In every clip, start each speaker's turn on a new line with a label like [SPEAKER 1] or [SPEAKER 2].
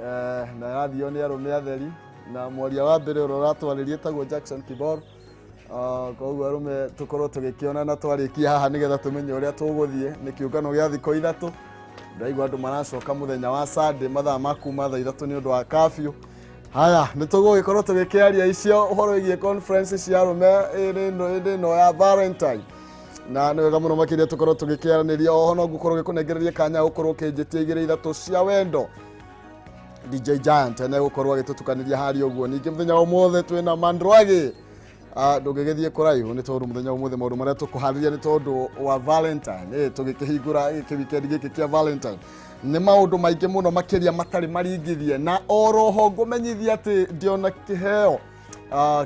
[SPEAKER 1] Na ĩrathio nĩ arũme atheri na mwaria wa mbere ũrĩa ũratwarĩria etagwo Jackson Kibor. Koguo arũme tũkorwo tũgĩkĩonana twarĩkia haha nĩgetha tũmenye ũrĩa tũgũthiĩ. Nĩ kĩũngano gĩa thikũ 3. Ndaigua andũ maracoka mũthenya wa Sunday mathaa ma kuma thaa 3 nĩ ũndũ wa curfew. Haya, nĩ tũgũgĩkorwo tũgĩkĩaria icio ũhoro wĩgiĩ conference cia arũme ĩndĩ ĩno ya Valentine. Na nĩ wega mũno makĩria tũkorwo tũgĩkĩaranĩria. Oho no ngũkorwo gĩkũnengereria kanya gũkorwo ũkĩnjĩtia 2 3 cia wendo. DJ Giant nĩ egũkorwo agĩtũtukanĩria harĩa ũguo. Ningĩ mũthenya wa ũmũthĩ twĩna Mandwagi. Ndũngĩgĩthiĩ kũraihu nĩ tondũ mũthenya wa ũmũthĩ maũndũ marĩa tũkũharĩria nĩ tondũ wa Valentine. Tũgĩkĩhingũra gĩkĩ weekend gĩkĩ kĩa Valentine nĩ maũndũ maingĩ mũno makĩria matarĩ maringithie, na oroho ngũmenyithia atĩ ndĩona kĩheo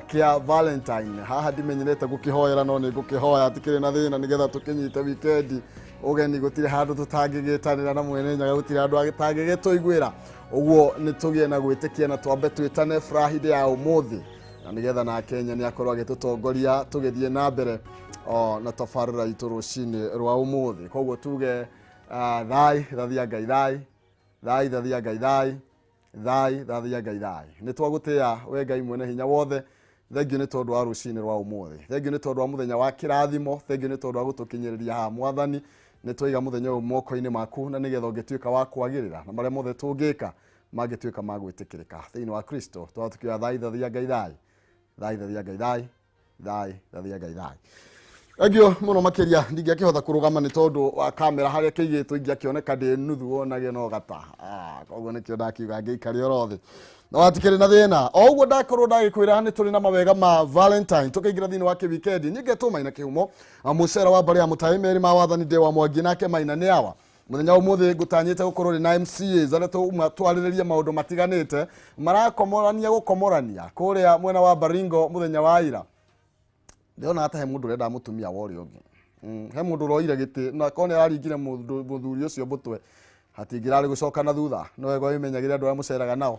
[SPEAKER 1] kĩa Valentine haha ndimenyerete gũkĩhoera, no nĩ ngũkĩhoya tikĩrĩ na thĩna nĩgetha tũkĩnyite weekend ũgeni. Gũtirĩ handũ tũtangĩgĩtanĩra na mwene Nyaga, gũtirĩ handũ atangĩgĩtũiguĩra. Ũguo nĩ tũgĩe na gwĩtĩkia na twambe twĩtane Friday ya ũmũthĩ, na nĩgetha nake Nyeni akorwo agĩtũtongoria tũgĩthiĩ na mbere na tabarĩra itũ rũcinĩ rwa ũmũthĩ. Koguo tuge thai thathia Ngai thai thai thathia Ngai thai thai thathia Ngai thai. Nĩ twagũtĩa we Ngai mwene hinya wothe. Thengio nĩ tondũ wa rũcinĩ rwa ũmũthĩ, thengio nĩ tondũ wa mũthenya wa kĩrathimo, thengio nĩ tondũ wa gũtũkinyĩrĩria haha. Mwathani, nĩ twaiga mũthenya ũyũ moko-inĩ maku, na nĩgetha ũngĩtuĩka wa kwagĩrĩra na marĩa mothe tũngĩka mangĩtuĩka ma gwĩtĩkĩrĩka thĩinĩ wa Kristo. Twa tukioya thai thathia Ngai thai thai thathia Ngai thai thai thathia Ngai thai. Thengio mũno makĩria. Ndingĩakĩhota kũrũgama nĩ tondũ wa kamera harĩa kĩigĩtwo, ingĩakĩoneka ndĩ nuthu wonage no gata. Koguo nĩkĩo ndakiuga ngĩikare oro thĩ, no hatikĩrĩ na thĩna. O ũguo ndakorwo ndagĩkwĩra nĩ tũrĩ na mawega ma Valentine tũkĩingĩra thĩinĩ wa kĩwikendi. Niĩ ngetwo Maina Kĩhumo, mũcera wa mbarĩ ya mũtaĩ merĩ ma wathani, ndĩ wa Mwangi nake Maina nĩ awa. Mũthenya wa ũmũthĩ ngũtanyĩte gũkorwo ndĩ na MCAs arĩa tũma twarĩrĩrie maũndũ matiganĩte marakomorania gũkomorania kũrĩa mwena wa Baringo. Mũthenya wa ira ndĩrona ta he mũndũ ũrenda mũtumia wa ũrĩa ũngĩ. He mũndũ ũroire gĩtĩ na korwo nĩ araringire mũthuri ũcio mũtwe hatingĩrarĩ gũcoka na thutha. No wega wĩmenyagĩre andũ arĩa mũceraga nao,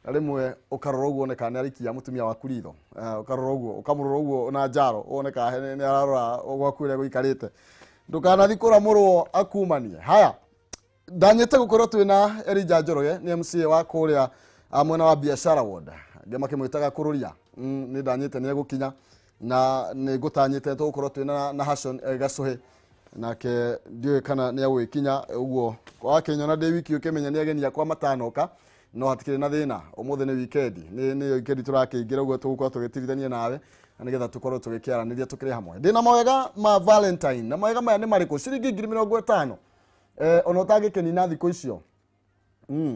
[SPEAKER 1] na rĩmwe ũkarora ũguo wone kana nĩ araikia mũtumia waku ritho. Ũkarora ũguo, ũkamũrora ũguo na njaro, wone kana nĩ ararora gwaku ũrĩa gũikarĩte, ndũkanathi kũramũrwo akumanie. Haya, ndanyĩte gũkorwo twĩna Elijah Njoroge, nĩ MCA wa kũrĩa mwena wa Biashara Ward, angĩ makĩmwĩtaga Kũrũria. Nĩ ndanyĩte nĩ egũkinya, na nĩ ngũtanyĩte tũgũkorwo twĩna na Hashon Gacũhĩ nake, ndiũĩ kana nĩ egũgĩkinya. Ũguo wakĩnyona ndĩ wiki ũkĩmenya nĩ ageni akwa matanoka, no hatikĩrĩ na thĩna. Ũmũthĩ nĩ weekend, nĩ weekend tũrakĩingĩra, ũguo tũgũkorwo tũgĩtirithania nawe na nĩgetha tũkorwo tũgĩkĩaranĩria tũkĩrĩ hamwe. Ndĩna mawega ma Valentine, na mawega maya nĩ marĩkũ? Ciringi 50,000, ona ũtangĩkĩnina thikũ icio,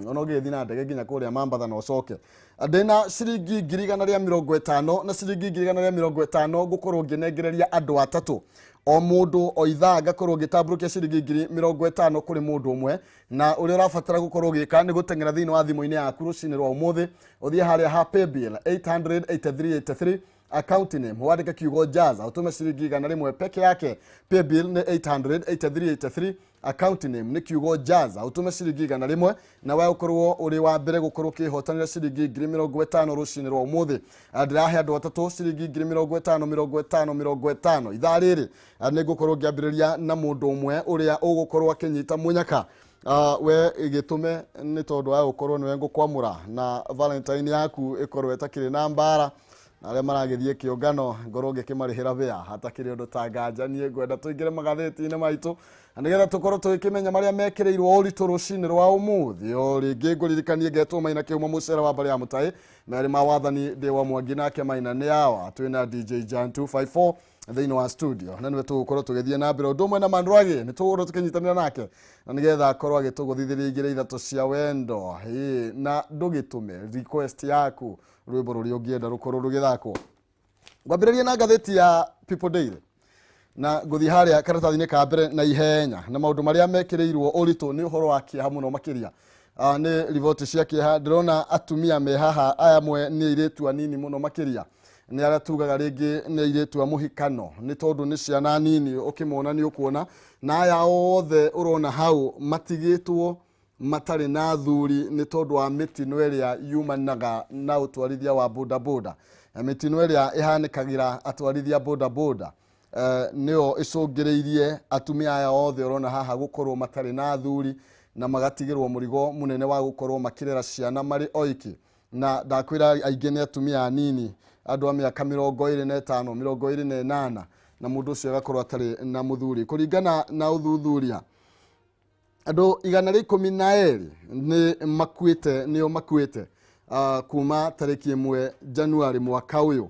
[SPEAKER 1] ona ũngĩgĩthiĩ na ndege nginya kũrĩa Mambatha na ũcoke. Ndĩna ciringi 150,000, na ciringi 150,000 ngũkorwo ngĩnengereria andũ atatũ, o mũndũ o ithaa ngakorwo ngĩtambũrũkia ciringi 50,000 kũrĩ mũndũ ũmwe. Na ũrĩa ũrabatara gũkorwo ũgĩka nĩ gũteng'era thĩinĩ wa thimũ-inĩ yaku rũcinĩ rwa ũmũthĩ, ũthiĩ harĩa ha paybill 88383, account name wandĩke kiugo Jaza, ũtũme ciringi 100 peke yake. Paybill nĩ 88383, account name nĩ kiugo Jaza, ũtũme ciringi 100, na we ũkorwo ũrĩ wa mbere gũkorwo ũkĩhotanĩra ciringi 50,000 rũcinĩ rwa ũmũthĩ. Ndĩrahe andũ atatũ ciringi 50,000, 50, 50. Ithaa rĩrĩ nĩ ngũkorwo ngĩambĩrĩria na mũndũ ũmwe ũrĩa ũgũkorwo akĩnyita mũnyaka. We gĩtũme nĩ tondũ wa gũkorwo nĩwe ngũkwamũra na Valentine yaku ĩkorwo ĩtakĩrĩ na mbara, na arĩa maragĩthiĩ kĩũngano ngorwo ngĩkĩmarĩhĩra bĩa hatakĩrĩ ũndũ ta nganja. Niĩ ngwenda tũingĩre magathĩti-inĩ maitũ na nĩgetha tũkorwo tũgĩkĩmenya marĩa mekĩrĩirwo ũritũ rũcinĩ rwa ũmũthĩ. O rĩngĩ ngũririkanie ngetwo Maina Kĩhumo, mũcere wa mbarĩ ya mũtaĩ merĩ ma wathani, ndĩ wa Mwangi nake Maina nĩ awa. Twĩna DJ Jan 254 thĩinĩ wa studio, na nĩwe tũgũkorwo tũgĩthiĩ na mbere ũndũ ũmwe na Mandwagi. Nĩ tũgũkorwo tũkĩnyitanĩra nake na nĩgetha akorwo agĩtũgũthithĩria 2 3 cia wendo. Ĩĩ, na ndũgĩtũme request yaku, rwĩmbo rũrĩa ũngĩenda rũkorwo rũgĩthakwo. Ngwambĩrĩria na ngathĩti ya People Daily na ngũthiĩ harĩa karatathi-inĩ ka mbere na ihenya, na maũndũ marĩa mekĩrĩirwo ũritũ nĩ ũhoro wa kĩeha mũno makĩria. Nĩ riboti cia kĩeha. Ndĩrona atumia me haha, aya amwe nĩ airĩtu anini mũno makĩria, nĩ arĩa tugaga rĩngĩ nĩ airĩtu a mũhikano nĩ tondũ nĩ ciana nini, ũkĩmona nĩ ũkuona. Na aya othe ũrona hau matigĩtwo matarĩ na athuri nĩ tondũ wa mĩtino ĩrĩa yumanaga na ũtwarithia wa bodaboda. Na mĩtino ĩrĩa ĩhanĩkagĩra atwarithia bodaboda nĩyo ĩcũngĩrĩirie atumia aya othe ũrona haha gũkorwo matarĩ na athuri. Na magatigĩrwo mũrigo mũnene wa gũkorwo makĩrera ciana marĩ oiki. Na ndakwĩra aingĩ nĩ atumia anini, andũ a mĩaka 25, 28, na mũndũ ũcio agakorwo atarĩ na mũthuri. Kũringana na ũthuthuria, andũ 112 nĩ makuĩte, nĩo makuĩte kuma tarĩki 1 Januari mwaka ũyũ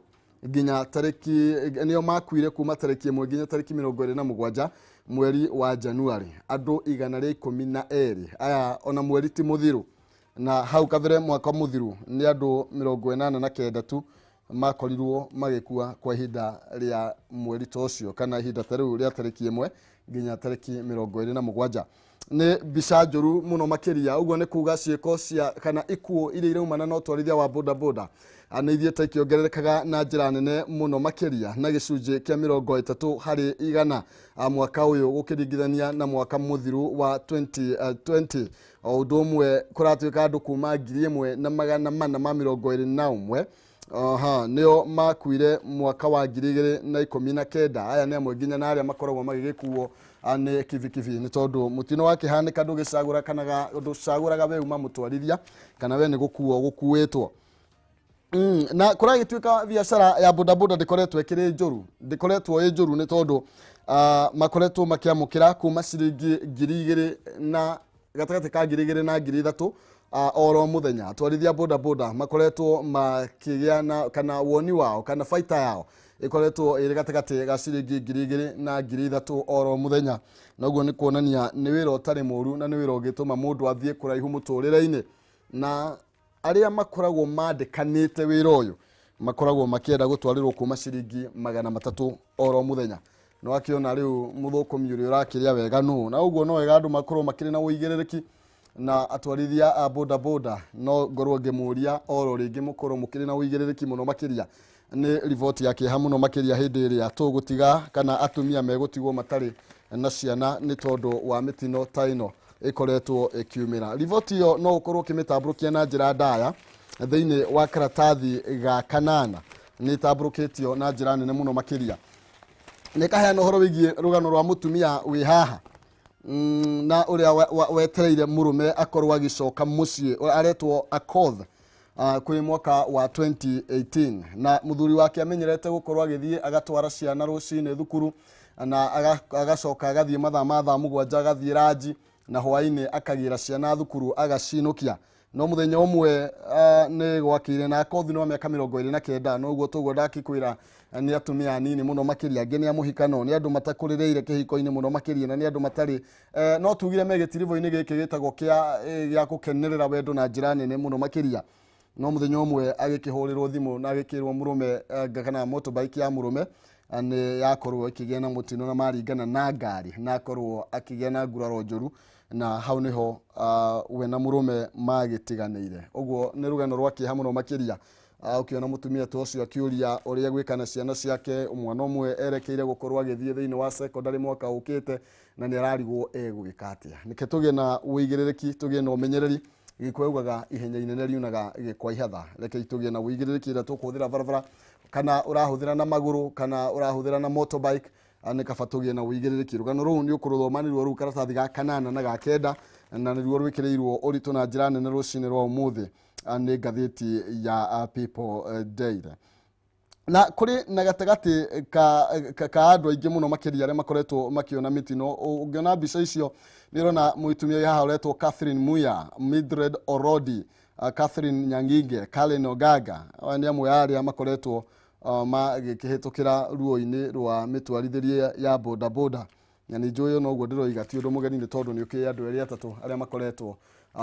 [SPEAKER 1] nginya tarĩki, nĩo makuire kuma tarĩki 1 nginya tarĩki 27 mweri wa Januari. Andũ 112 aya ona mweri ti mũthiru, na hau kabere mwaka mũthiru nĩ andũ 89 tu makorirwo magĩkua kwa ihinda rĩa mweri ta ũcio, kana ihinda ta rĩu rĩa tarĩki 1 nginya tarĩki 27. Nĩ mbica njũru mũno makĩria. Ũguo nĩ kuga ciĩko cia kana ikuũ iria iraumana na ũtwarithia wa bodaboda nĩ ithiĩte ikĩongererekaga na njĩra nene mũno makĩria, na gĩcunjĩ kĩa 30% mwaka ũyũ gũkĩringithania na mwaka mũthiru wa 2020. O ũndũ ũmwe kũratuĩka andũ kuma 1421, aha, nĩo makuire mwaka wa 2019. Aya nĩ amwe nginya na arĩa makoragwo magĩgĩkuo nĩ kibikibi, nĩ tondũ mũtino wakĩhanĩka ndũgĩcagũra, kana ndũcagũraga we uma mũtwarithia kana we nĩ gũkuo gũkuĩtwo. Na kũragĩtuĩka biacara ya bodaboda ndĩkoretwo ĩkĩrĩ njũru, ndĩkoretwo ĩ njũru, nĩ tondũ makoretwo makĩamũkĩra kuma ciringi 2000 na gatagatĩ ka 2000 na 3000 oro mũthenya. Atwarithia bodaboda makoretwo makĩgĩa na kana woni wao kana baita yao ĩkoretwo ĩrĩ gatagatĩ ga ciringi 2000 na 3000 oro mũthenya. Na ũguo nĩ kuonania nĩ wĩra ũtarĩ mũru, na nĩ wĩra ũngĩtũma mũndũ athiĩ kũraihu mũtũrĩre-inĩ. Na arĩa makoragwo mandĩkanĩte wĩra ũyũ makoragwo makĩenda gũtwarĩrwo kuma ciringi 300 oro mũthenya. No akĩona rĩu mũthũkũmi ũrĩa ũrakĩrĩa wega nũ. Na ũguo no wega andũ makorwo makĩrĩ na ũigĩrĩrĩki. Na atwarithia a bodaboda, no ngorwo ngĩmũria oro rĩngĩ mũkorwo mũkĩrĩ na ũigĩrĩrĩki mũno makĩria. Nĩ riboti ya kĩeha mũno makĩria hĩndĩ ĩrĩa tũgũtiga kana atumia megũtigwo matarĩ na ciana nĩ tondũ wa mĩtino ta ĩno ĩkoretwo ĩkiumĩra. Riboti ĩyo no ũkorwo ũkĩmĩtambũrũkia na njĩra ndaya thĩinĩ wa karatathi ga kanana, nĩ ĩtambũrũkĩtio na njĩra nene mũno makĩria. Nĩ kaheana ũhoro wĩgiĩ rũgano rwa mũtumia wĩ haha na ũrĩa wetereire mũrũme akorwo agĩcoka mũciĩ, aretwo Akoth, kwĩ mwaka wa 2018. Na mũthuri wake amenyerete gũkorwo agĩthiĩ agatwara ciana rũcinĩ thukuru, na agacoka agathiĩ mathaa ma thaa 7 agathiĩ ranji, na hwaĩ-inĩ akagĩra ciana thukuru agacinũkia. No mũthenya ũmwe nĩ gwakĩire, na Akoth nĩ wa mĩaka 29, noguo toguo ndakĩkwĩra nĩ atumia anini mũno makĩria, angĩ nĩ a mũhikano, nĩ andũ matakũrĩrĩire kĩhiko-inĩ mũno makĩria, na nĩ andũ matarĩ no tugire me gĩtiribũ-inĩ gĩkĩ gĩtagwo kĩa gũkenerera wendo na njĩra nene mũno makĩria. No mũthenya ũmwe agĩkĩhũrĩrwo thimũ na agĩkĩrwo mũrũme kana motorbike ya mũrũme nĩ yakorwo ĩkĩgĩa na mũtino na maringana na ngari, na akorwo akĩgĩa na nguraro njũru, na hau nĩho we na mũrũme magĩtiganĩire. Ũguo nĩ rũgano rwa kĩeha mũno makĩria. Ũkĩona mũtumia ta ũcio akĩũria ũrĩa gwĩka na ciana ciake, mwana ũmwe erekeire gũkorwo agĩthiĩ thĩinĩ wa secondary mwaka ũkĩte, na nĩ ararigwo egwĩka atĩa. Nĩkĩ tũgĩe na ũigĩrĩrĩki, tũgĩe na ũmenyereri. Gĩkwa ugaga ihenya inene riunaga gĩkwa ihatha. Rekei tũgĩe na ũigĩrĩrĩki rĩrĩa tũkũhũthĩra barabara, kana ũrahũthĩra na magũrũ kana ũrahũthĩra na motorbike, nĩ kaba tũgĩe na ũigĩrĩrĩki. Rũgano rũu nĩ ũkũrũthoma, nĩruo rũu karatathi ga kanana na ga kenda, na nĩruo rwĩkĩrĩirwo ũritũ na njĩra nene rũcinĩ rwa ũmũthĩ nĩ ngathĩti ya People Daily. Na kũrĩ na gatagatĩ ka andũ aingĩ mũno makĩria arĩa makoretwo makĩona mĩtino. Ũngĩona mbica icio nĩ ũrona mũtumia wĩ haha ũretwo Catherine Muya, Mildred Orodi, Catherine Nyanginge, Karen Ogaga. Aya nĩ amwe a arĩa makoretwo magĩkĩhĩtũkĩra ruo-inĩ rwa mĩtwarithĩrie ya bodaboda. Na nĩ njũĩ ona ũguo ndĩroiga ti ũndũ mũgeni, nĩ tondũ nĩ ũkĩĩ andũ erĩ atatũ arĩa makoretwo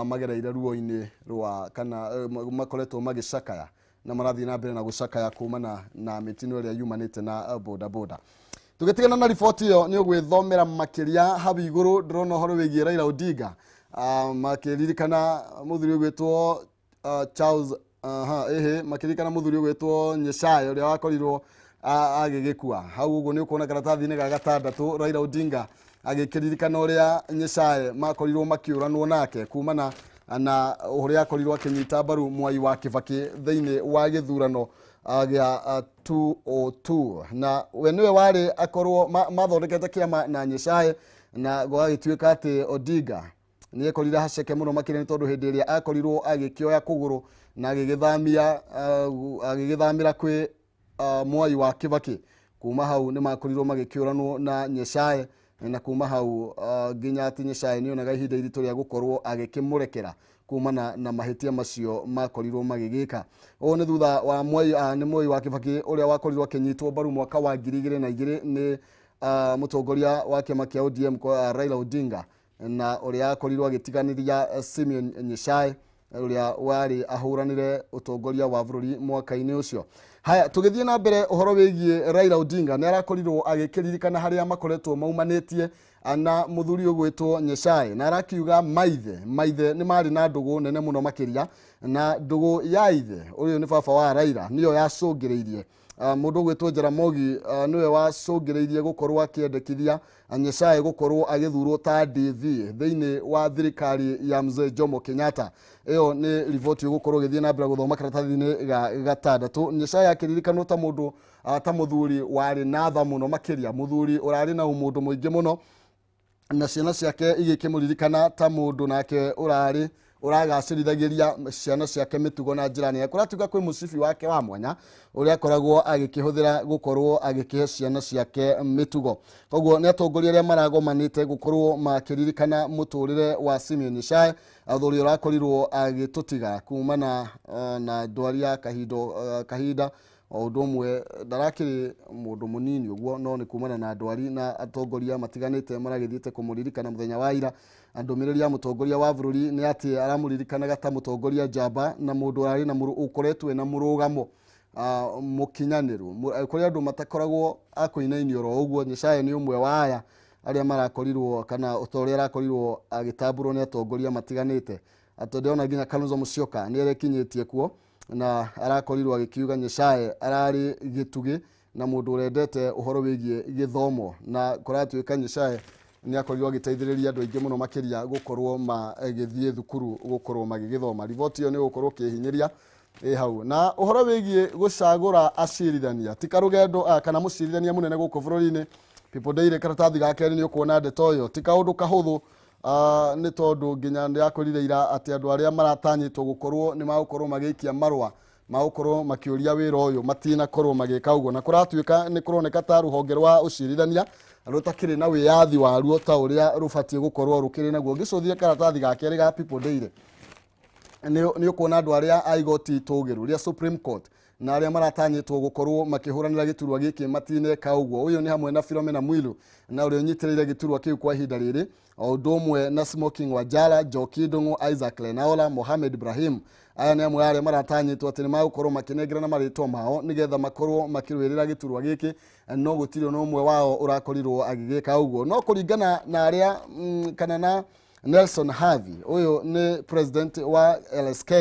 [SPEAKER 1] magereire ruo-inĩ rwa kana makoretwo magĩcakaya na marathiĩ na mbere na gũcakaya kumana na mĩtino ĩrĩa yumanĩte na bodaboda. Tũgĩtigana na riboti ĩyo nĩ ũgwĩthomera makĩria hau igũrũ. Ndĩrona ũhoro wĩgiĩ Raila Odinga makĩririkana mũthuri ũgwĩtwo Charles, aha, ĩhĩ, makĩririkana mũthuri ũgwĩtwo Nyeshayo ũrĩa wakorirwo agĩgĩkua. Hau ũguo nĩ ũkuona karatathi-inĩ ga gatandatũ Raila Odinga agĩkĩririkana ũrĩa Nyeshaye makorirwo makĩũranwo nake kumana na ũrĩa akorirwo akĩnyita mbaru Mwai wa Kibaki thĩinĩ wa gĩthurano gĩa 202. Na we nĩwe warĩ akorwo mathondekete kĩama na Nyeshaye, na gwagĩtuĩka atĩ Odinga Nĩ ekorire haceke mũno makĩria nĩ tondũ hĩndĩ ĩrĩa akorirwo agĩkĩoya kũgũrũ na agĩgĩthamia agĩgĩthamĩra kwĩ Mwai wa Kibaki. Kuma hau nĩ makorirwo magĩkĩũranwo na Nyechae, na kuma hau nginya atĩ Nyechae nĩonaga ihinda iritũ rĩa gũkorwo agĩkĩmũrekera kumana na mahĩtia macio makorirwo magĩgĩka. Ũũ nĩ thutha wa Mwai, nĩ Mwai wa Kibaki ũrĩa wakorirwo akĩnyitwo mbaru mwaka wa 2002 nĩ mũtongoria wa kĩama kĩa ODM Raila Odinga, na ũrĩa akorirwo agĩtiganĩria Simeon Nyechae ũrĩa warĩ ahũranĩre ũtongoria wa bũrũri mwaka-inĩ ũcio. Haya, tũgĩthiĩ na mbere ũhoro wĩgiĩ Raila Odinga nĩ arakorirwo agĩkĩririkana harĩa makoretwo maumanĩtie na mũthuri ũgwĩtwo Nyechae, na arakiuga maithe nĩ marĩ na ndũgũ nene mũno makĩria, na ndũgũ ya ithe ũyũ nĩ baba wa Raila nĩyo yacũngĩrĩirie mũndũ ũgwĩtwo Jaramogi, nĩwe wacũngĩrĩirie gũkorwo akĩendekithia Nyechae gũkorwo agĩthurwo ta DV thĩinĩ wa thirikari ya Mzee Jomo Kenyatta. Ĩyo nĩ riboti ũgũkorwo ũgĩthiĩ na mbere gũthoma karatathi-inĩ ga gatandatũ. Nyechae akĩririkanwo ta mũndũ ta mũthuri warĩ na tha mũno makĩria, mũthuri ũrarĩ na ũmũndũ mũingĩ mũno, na ciana ciake igĩkĩmũririkana ta mũndũ nake ũrarĩ ũragacĩrithagĩria ciana ciake mĩtugo na njĩra nene. Kũratuĩka kwĩ mũcibi wake wa mwanya ũrĩa akoragwo agĩkĩhũthĩra gũkorwo agĩkĩhe ciana ciake mĩtugo. Koguo nĩ atongoria arĩa maragomanĩte gũkorwo makĩririkana mũtũrĩre wa Simeon Nyechae, athuri ũrakorirwo agĩtũtiga kumana na ndwari ya kahinda o ũndũ ũmwe ndarakĩrĩ mũndũ mũnini ũguo, no nĩ kumana na ndwari na atongoria matiganĩte maragĩthiĩte kũmũririkana mũthenya wa ira. Ndũmĩrĩri ya mũtongoria wa bũrũri nĩ atĩ aramũririkanaga ta mũtongoria njamba na mũndũ ũrarĩ na ũkoretwo ena mũrũgamo mũkinyanĩru. Kũrĩ andũ matakoragwo a kũinainio oro ũguo. Nyechae nĩ ũmwe wa aya arĩa marakorirwo kana ta ũrĩa arakorirwo agĩtambũrwo nĩ atongoria matiganĩte. Atĩ ndĩrona nginya Kalonzo Musyoka nĩ arekinyĩtie kuo na arakorirwo agĩkiuga Nyechae ararĩ gĩtugĩ na mũndũ ũrendete ũhoro wĩgiĩ gĩthomo, na kũratuĩka Nyechae nĩ akorirwo agĩteithĩrĩria andũ aingĩ mũno makĩria gũkorwo magĩthiĩ thukuru gũkorwo magĩgĩthoma. Riboti ĩyo nĩ ũgũkorwo ũkĩhinyĩria ĩ hau. Na ũhoro wĩgiĩ gũcagũra acirithania ti karũgendo kana mũcirithania mũnene gũkũ bũrũri-inĩ, People Daily karatathi ga kerĩ nĩ ũkuona ndeto ĩyo ti kaũndũ kahũthũ, nĩ tondũ nginya ndĩrakwĩrire ira atĩ andũ arĩa maratanyĩtwo gũkorwo nĩ magũkorwo magĩikia marũa magũkorwo makĩũria wĩra ũyũ matinakorwo magĩka ũguo, na kũratuĩka nĩ kũroneka ta rũhonge rwa ũcirithania rũtakĩrĩ na wĩyathi waruo ta ũrĩa rũbatiĩ gũkorwo rũkĩrĩ naguo. Ngĩcũthie karatathi ga kerĩ ga People Daily nĩ ũkuona andũ arĩa a igoti itũgĩru rĩa Supreme Court na arĩa maratanyĩtwo gũkorwo makĩhũranĩra gĩturwa gĩkĩ matineka ũguo. Ũyũ nĩ hamwe na Philomena Mwilu na ũrĩa ũnyitĩrĩire gĩturwa kĩu kwa ihinda rĩrĩ, o ũndũ ũmwe na Smoking Wanjala, Njoki Ndung'u, Isaac Lenaola, Mohamed Ibrahim. Aya nĩ amwe arĩa maratanyĩtwo atĩ nĩ magũkorwo makĩnengerana marĩtwa mao nĩgetha makorwo makĩrũĩrĩra gĩturwa gĩkĩ, no gũtirĩ ona ũmwe wao ũrakorirwo agĩgĩka ũguo. No kũringana na arĩa kana na Nelson Havi, ũyũ nĩ president wa LSK,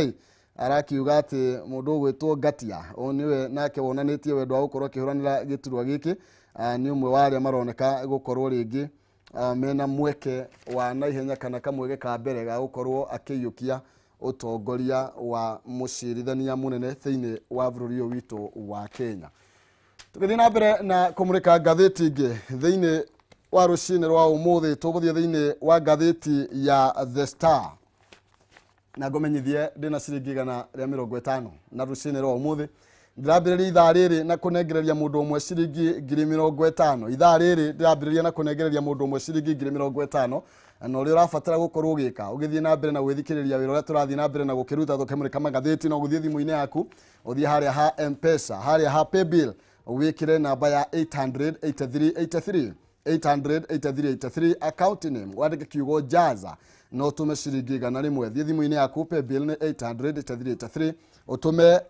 [SPEAKER 1] arakiuga atĩ mũndũ ũgwĩtwo Ngatia ũyũ nĩwe nake wonanĩtie wendo wa gũkorwo akĩhũranĩra gĩturwa gĩkĩ, nĩ ũmwe wa arĩa maroneka gũkorwo rĩngĩ mena mweke wa naihenya kana kamweke ka mbere ga gũkorwo akĩiyũkia ũtongoria wa mũcirithania mũnene thĩinĩ wa bũrũri ũyũ witũ wa Kenya. Tũgĩthiĩ na mbere na kũmũrĩka ngathĩti ĩngĩ thĩinĩ wa rũcinĩ rwa ũmũthĩ, tũgũthiĩ thĩinĩ wa ngathĩti ya The Star na ngũmenyithie ndĩna ciringi 150 na rũcinĩ rwa ũmũthĩ. Ndĩrambĩrĩria ithaa rĩrĩ na kũnengereria mũndũ ũmwe ciringi 50,000. Ithaa rĩrĩ ndĩrambĩrĩria na kũnengereria mũndũ ũmwe ciringi 50,000, na ũrĩa ũrabatara gũkorwo ũgĩka ũgĩthiĩ na mbere na gwĩthikĩrĩria wĩra ũrĩa tũrathiĩ na mbere na gũkĩruta tũkĩmũrĩka magathĩti, no gũthiĩ thimũ-inĩ yaku ũthiĩ harĩa ha M-Pesa, harĩa ha Paybill wĩkĩre namba ya 88383 88383 account name wandĩke kiugo Jaza na ũtũme ciringi 100. Thiĩ thimũ-inĩ yaku Paybill nĩ 88383 ũtũme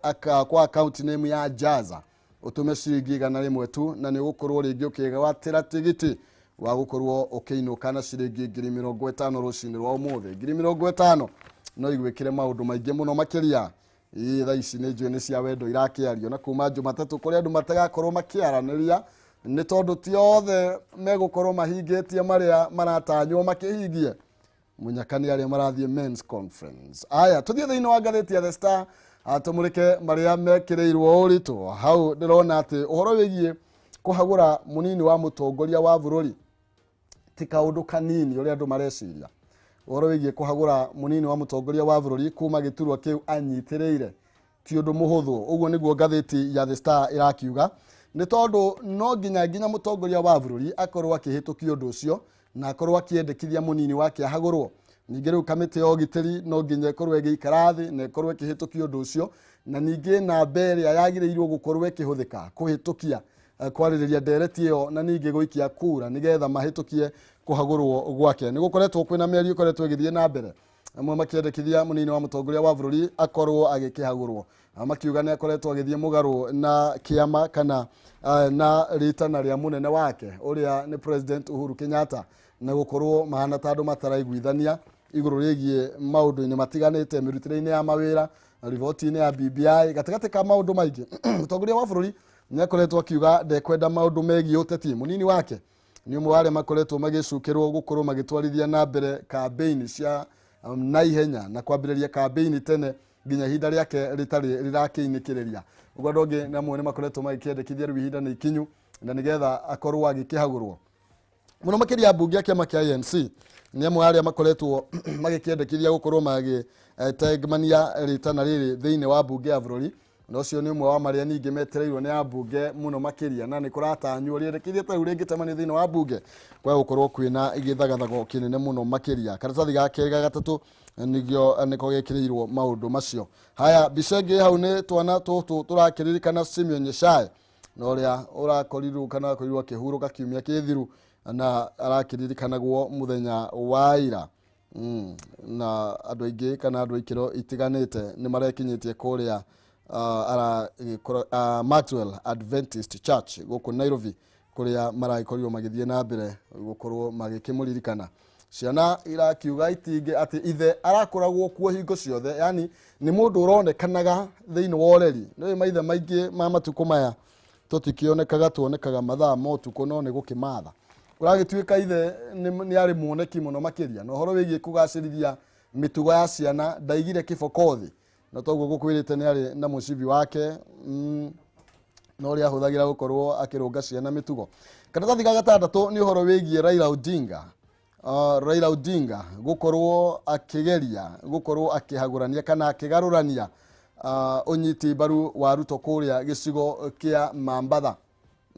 [SPEAKER 1] kwa account name ya Jaza ũtũme ciringi 100 tu, na nĩ ũgũkorwo rĩngĩ ũkĩgwatĩra tigiti wa gũkorwo ũkĩinũka na ciringi 50,000 rũcinĩ rwa ũmũthĩ. 50,000 no igwĩkĩre maũndũ maingĩ mũno makĩria. Ĩĩ thaa ici nĩ njũĩ nĩ cia wendo irakĩario, na kuma Jumatatũ kũrĩ andũ matagakorwo makĩaranĩria nĩ tondũ ti othe megũkorwo mahingĩtie marĩa maratanywo makĩhingie. Mũnyaka nĩ arĩa marathiĩ men's conference. Aya, tũthiĩ thĩinĩ wa ngathĩti ya The Star tũmũrĩke marĩa mekĩrĩirwo ũritũ. Hau ndĩrona atĩ ũhoro wĩgiĩ kũhagũra mũnini wa mũtongoria wa bũrũri ti kaũndũ kanini ũrĩa andũ mareciria. Ũhoro wĩgiĩ kũhagũra mũnini wa mũtongoria wa bũrũri kuma gĩturwa kĩu anyitĩrĩire ti ũndũ mũhũthũ. Ũguo nĩguo ngathĩti ya The Star ĩrakiuga, nĩ tondũ no nginya mũtongoria wa bũrũri akorwo akĩhĩtũkia ũndũ ũcio na akorwo akĩendekithia mũnini wake ahagũrwo. Ningĩ rĩu kamĩtĩ ya ũgitĩri no nginya ĩkorwo ĩgĩikara thĩ na ĩkorwo ĩkĩhĩtũkia ũndũ ũcio, na ningĩ namba ĩrĩa yagĩrĩirwo gũkorwo ĩkĩhũthĩka kũhĩtũkia kwarĩrĩria ndereti ĩyo na ningĩ gũikia kura nĩgetha mahĩtũkie kũhagũrwo gwake. Nĩ gũkoretwo kwĩna mĩario ĩkoretwo ĩgĩthiĩ na mbere, amwe makĩendekithia mũnini wa mũtongoria wa bũrũri akorwo agĩkĩhagũrwo, makiuga nĩ akoretwo agĩthiĩ mũgarũ na kĩama kana na rĩtana rĩa mũnene wake ũrĩa nĩ President Uhuru Kenyatta, na gũkorwo mahana ta andũ mataraiguithania igũrũ rĩgiĩ maũndũ-inĩ matiganĩte, mĩrutĩre-inĩ ya mawĩra, riboti-inĩ ya BBI, gatagatĩ ka maũndũ maingĩ. Mũtongoria wa bũrũri nĩ akoretwo akiuga ndekwenda maũndũ megiĩ ũteti. Mũnini wake nĩ ũmwe wa arĩa makoretwo magĩcukĩrwo gũkorwo magĩtwarithia na mbere kambĩini cia naihenya na kwambĩrĩria kambĩini tene nginya ihinda rĩake rĩtarĩ rĩrakĩinĩkĩrĩria. Ũguo andũ angĩ namwe nĩ makoretwo magĩkĩendekithia rĩu ihinda nĩ ikinyu na nĩgetha akorwo agĩkĩhagũrwo. Mũno makĩria mbunge a kĩama kĩa ANC nĩ amwe arĩa makoretwo magĩkĩendekithia gũkorwo magĩtengmania rĩtana rĩrĩ thĩinĩ wa mbunge ya bũrũri, na ũcio nĩ ũmwe wa marĩa ningĩ metereirwo nĩ ambunge mũno makĩria, na nĩ kũratanywo rĩendekithia ta rĩu rĩngĩtemanio thĩinĩ wa mbunge kwa gũkorwo kwĩna gĩthagathago kĩnene mũno makĩria. Karatathi ga kerĩ ga gatatũ nĩgĩo nĩko gekĩrĩirwo maũndũ macio. Haya, mbica ĩngĩ hau nĩ twana tũtũ tũrakĩririkana Simeon Nyachae na ũrĩa ũrakorirwo kana akorirwo akĩhurũka kiumia kĩthiru na arakĩririkanagwo mũthenya wa ira. Na andũ aingĩ kana andũ a ikĩro itiganĩte nĩ marekinyĩtie kũrĩa Maxwell Adventist Church gũkũ Nairobi, kũrĩa maragĩkorirwo magĩthiĩ na mbere gũkorwo magĩkĩmũririkana. Ciana irakiuga itingĩ atĩ ithe arakoragwo kuo hingo ciothe, yani nĩ mũndũ ũronekanaga thĩinĩ wa ũreri. Nĩ maithe maingĩ ma matukũ maya tũtikĩonekaga, tuonekaga mathaa ma ũtukũ, no nĩ gũkĩmatha ũragĩtuĩka ithe nĩ arĩ muoneki mũno makĩria. Na ũhoro wĩgiĩ kũgacĩrithia mĩtugo ya ciana ndaigire kĩboko thĩ, na toguo gũkwĩrĩte nĩ arĩ na mũcibi wake na ũrĩa ahũthagĩra gũkorwo akĩrũnga ciana mĩtugo. Karatathi ga gatandatũ nĩ ũhoro wĩgiĩ Raila Odinga. Raila Odinga gũkorwo akĩgeria gũkorwo akĩhagũrania kana akĩgarũrania ũnyiti mbaru wa Ruto kũrĩa gĩcigo kĩa Mambatha.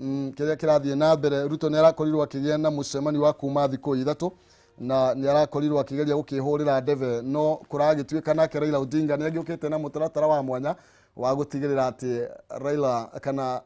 [SPEAKER 1] Kĩrĩa kĩrathiĩ na mbere, Ruto nĩ arakorirwo akĩgĩa na mũcemanio wa kuma thikũ ithatũ na nĩ arakorirwo akĩgeria gũkĩhũrĩra ndebe, no kũragĩtuĩka nake Raila Odinga nĩ agĩũkĩte na mũtaratara wa mwanya wa gũtigĩrĩra atĩ Raila kana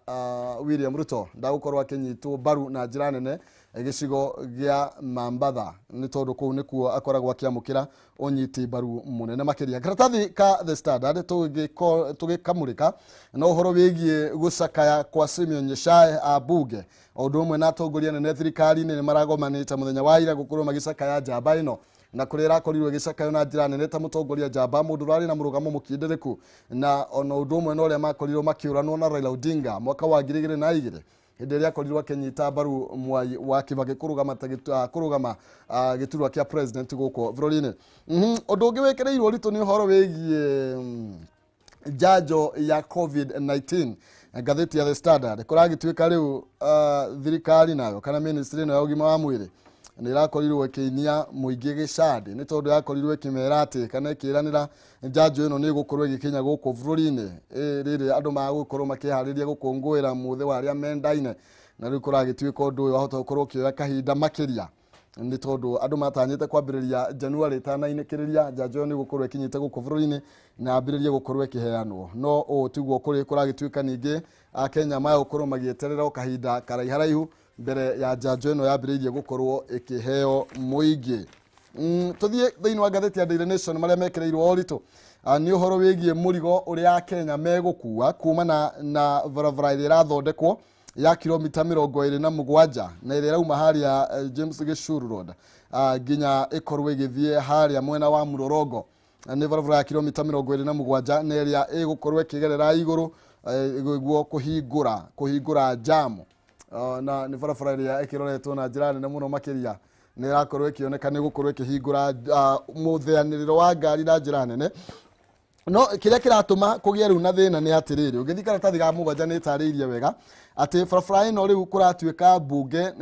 [SPEAKER 1] William Ruto ndagũkorwo akĩnyitwo mbaru na njĩra nene gĩcigo gĩa Mambatha, nĩ tondũ kũu nĩkuo akoragwo akĩamũkĩra ũnyiti mbaru mũnene makĩria. Karatathi ka The Standard tũgĩkamũrĩka na ũhoro wĩgiĩ gũcakaya kwa Simeon Nyachae. Ambunge o ũndũ ũmwe na atongoria nene thirikari-inĩ nĩ maragomanĩte mũthenya wa ira gũkorwo magĩcakaya njamba ĩno, na kũrĩa ĩrakorirwo ĩgĩcakayo na njĩra nene ta mũtongoria njamba, mũndũ ũrarĩ na mũrũgamo mũkindĩrĩku, na ona ũndũ ũmwe na ũrĩa makorirwo makĩũranwo na Raila Odinga mwaka wa 2002 hĩndĩ ĩrĩa akorirwo akĩnyita mbaru Mwai wa Kibaki kũrũgama gĩturwa kĩa president gũkũ bũrũri-inĩ. Ũndũ ũngĩ wĩkĩrĩirwo ũritũ nĩ ũhoro wĩgiĩ njanjo ya COVID-19. Ngathĩti ya The Standard, kũragĩtuĩka rĩu thirikari nayo kana ministry ĩno ya ũgima wa mwĩrĩ nĩ ĩrakorirwo ĩkĩinia mũingĩ gĩcandi, nĩ tondũ yakorirwo ĩkĩmera atĩ kana ĩkĩranĩra njanjo ĩno nĩ ĩgũkorwo ĩgĩkinya gũkũ bũrũri-inĩ rĩrĩa andũ magũkorwo makĩharĩria gũkũngũĩra mũthĩ wa arĩa mendaine, na rĩu kũragĩtuĩka ũndũ ũyũ wahota gũkorwo ũkĩoya kahinda makĩria, nĩ tondũ andũ matanyĩte kwambĩrĩria January ĩtanainĩkĩrĩria njanjo ĩyo nĩ ĩgũkorwo ĩkinyĩte gũkũ bũrũri-inĩ na yambĩrĩrie gũkorwo ĩkĩheanwo. No ũũ tiguo kũrĩ, kũragĩtuĩka ningĩ Akenya magũkorwo magĩeterera o kahinda karaiharaihu mbere ya njanjo ĩno yambĩrĩirie gũkorwo ĩkĩheo mũingĩ. Tũthiĩ thĩinĩ wa ngathĩti ya Daily Nation, marĩa mekĩrĩirwo ũritũ nĩ ũhoro wĩgiĩ mũrigo ũrĩa Akenya megũkua kumana na barabara ĩrĩa ĩrathondekwo ya kilomita 27 na ĩrĩa ĩrauma harĩa James Gishuru Road nginya ĩkorwo ĩgĩthiĩ harĩa mwena wa Mlolongo. Nĩ barabara ya kilomita 27 na ĩrĩa ĩgũkorwo ĩkĩgerera igũrũ nĩguo kũhingũra jamu, na nĩ barabara ĩrĩa ĩkĩroretwo na njĩra nene mũno makĩria, nĩ ĩrakorwo ĩkĩoneka nĩ gũkorwo ĩkĩhingũra mũtheanĩrĩro wa ngari na njĩra nene. No kĩrĩa kĩratũma kũgĩe rĩu na thĩna nĩ atĩrĩrĩ, ũngĩthiĩ karatathi ga 7 nĩ ĩtarĩirie wega atĩ barabara ĩno rĩu kũratuĩka mbunge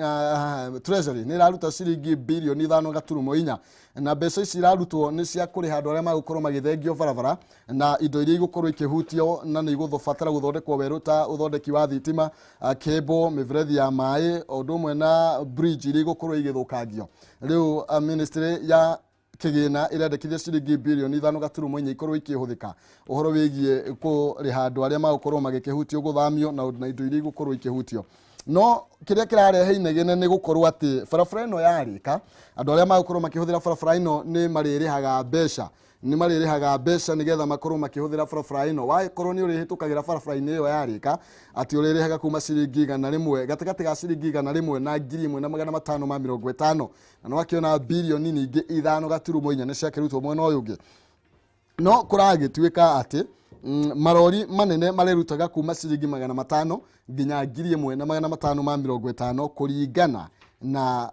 [SPEAKER 1] treasury nĩ ĩraruta ciringi birioni 5.4, na mbeca ici irarutwo nĩ cia kũrĩha andũ arĩa magũkorwo magĩthengio barabara na indo iria igũkorwo ikĩhutio na nĩ igũbatara gũthondekwo werũ ta ũthondeki wa thitima, cable, mĩberethi ya maĩ, o ũndũ ũmwe na bridge iria igũkorwo igĩthũkangio. Rĩu ministry ya kĩgĩna ĩrendekithia ciringi birioni 5.4 ikorwo ikĩhũthĩka ũhoro wĩgiĩ kũrĩha andũ arĩa magũkorwo magĩkĩhutio gũthamio na indo iria igũkorwo ikĩhutio. No kĩrĩa kĩrarehe inegene nĩ gũkorwo atĩ barabara ĩno yarĩka, andũ arĩa magũkorwo makĩhũthĩra barabara ĩno nĩ marĩrĩhaga mbeca, nĩ marĩrĩhaga mbeca nĩgetha makorwo makĩhũthĩra barabara ĩno. Wakorwo nĩ ũrĩhĩtũkagĩra barabara-inĩ ĩyo yarĩka, atĩ ũrĩrĩhaga kuma ciringi 100, gatagatĩ ga ciringi 100 na 1550, na nĩ wakĩona birioni ningĩ 5.4 nĩ ciakĩrutwo mwena ũyũ ũngĩ. No kũragĩtuĩka atĩ marori manene marĩrutaga kuma ciringi 500 nginya 1550 kũringana na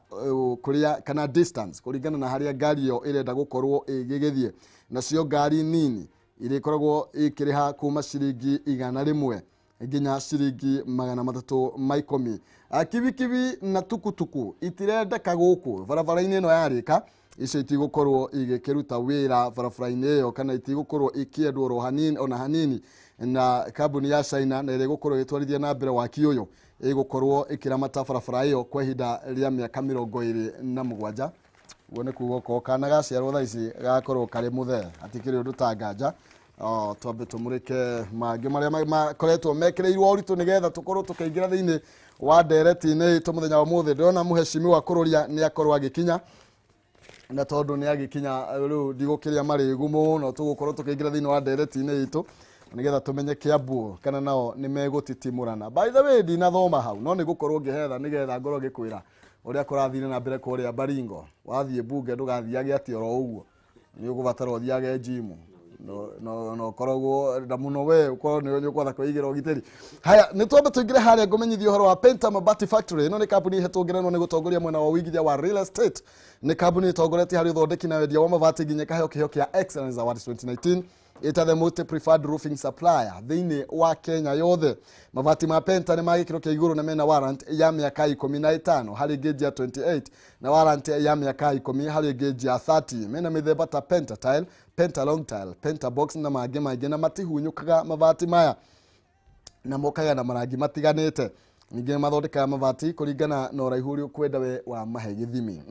[SPEAKER 1] kũrĩa kana distance, kũringana na harĩa ngari ĩyo ĩrenda gũkorwo ĩgĩgĩthiĩ. Nacio ngari nini irĩkoragwo ikĩrĩha kuma ciringi 100 nginya ciringi 310. Kibikibi na tukutuku itirendeka gũkũ barabara-inĩ ĩno yarĩka, icio itigũkorwo igĩkĩruta wĩra barabara-inĩ ĩyo kana itigũkorwo ikĩendwo oro hanini ona hanini na kambuni ya China, na ĩrĩa ĩgũkorwo ĩgĩtwarithia na mbere waki ũyũ ĩgũkorwo ĩkĩramata barabara ĩyo kwa ihinda rĩa mĩaka 27. Ũguo nĩ kuga okorwo kana gaciarwo thaa ici gakorwo karĩ mũthee hatikĩrĩ ũndũ ta nganja. Twambe tũmũrĩke mangĩ marĩa makoretwo mekĩrĩirwo ũritũ nĩgetha tũkorwo tũkĩingĩra thĩinĩ wa ndereti-inĩ itũ mũthenya wa ũmũthĩ. Ndĩrona mũhecimiwa Kũrũria nĩ akorwo agĩkinya, na tondũ nĩ agĩkinya rĩu ndigũkĩrĩa marĩgu mũno, tũgũkorwo tũkĩingĩra thĩinĩ wa ndereti-inĩ itũ nĩgetha tũmenye Kiambu kana nao nĩ megũtitimũrana. By the way, ndinathoma hau no nĩ gũkorwo ngĩhetha nĩgetha ngorwo ngĩkwĩra ũrĩa kũrathire na mbere kũrĩa Baringo. Wathiĩ mbunge ndũgathiage atĩ oro ũguo, nĩ ũgũbatara ũthiage gym no ũkoragwo na mũno we ũkorwo nĩ ũkwenda kwĩigĩra ũgitĩri. Haya, nĩ twambe tũingĩre harĩa ngũmenyithie ũhoro wa Penta Mabati Factory. Ĩno nĩ kambuni ĩhetwo ngerenwa nĩ gũtongoria mwena wa ũigithia wa real estate. Nĩ kambuni ĩtongoretie harĩ ũthondeki na wendia wa mabati nginya ĩkaheo kĩheo kĩa Excellence Awards 2019 ĩta the most preferred roofing supplier thĩinĩ wa Kenya yothe. Mabati ma Penta nĩ ma gĩkĩro kĩa igũrũ na mena warrant ya mĩaka 15 harĩ gauge ya 28 na warrant ya mĩaka 10 harĩ gauge ya 30. Mena mĩthemba ta Penta tile, Penta long tile, Penta box na mangĩ maingĩ, na matihunyũkaga mabati maya na mokaga na marangi matiganĩte. Ningĩ mathondekaga mabati kũringana na ũraihu ũrĩa ũkwenda we wa mahe gĩthimi.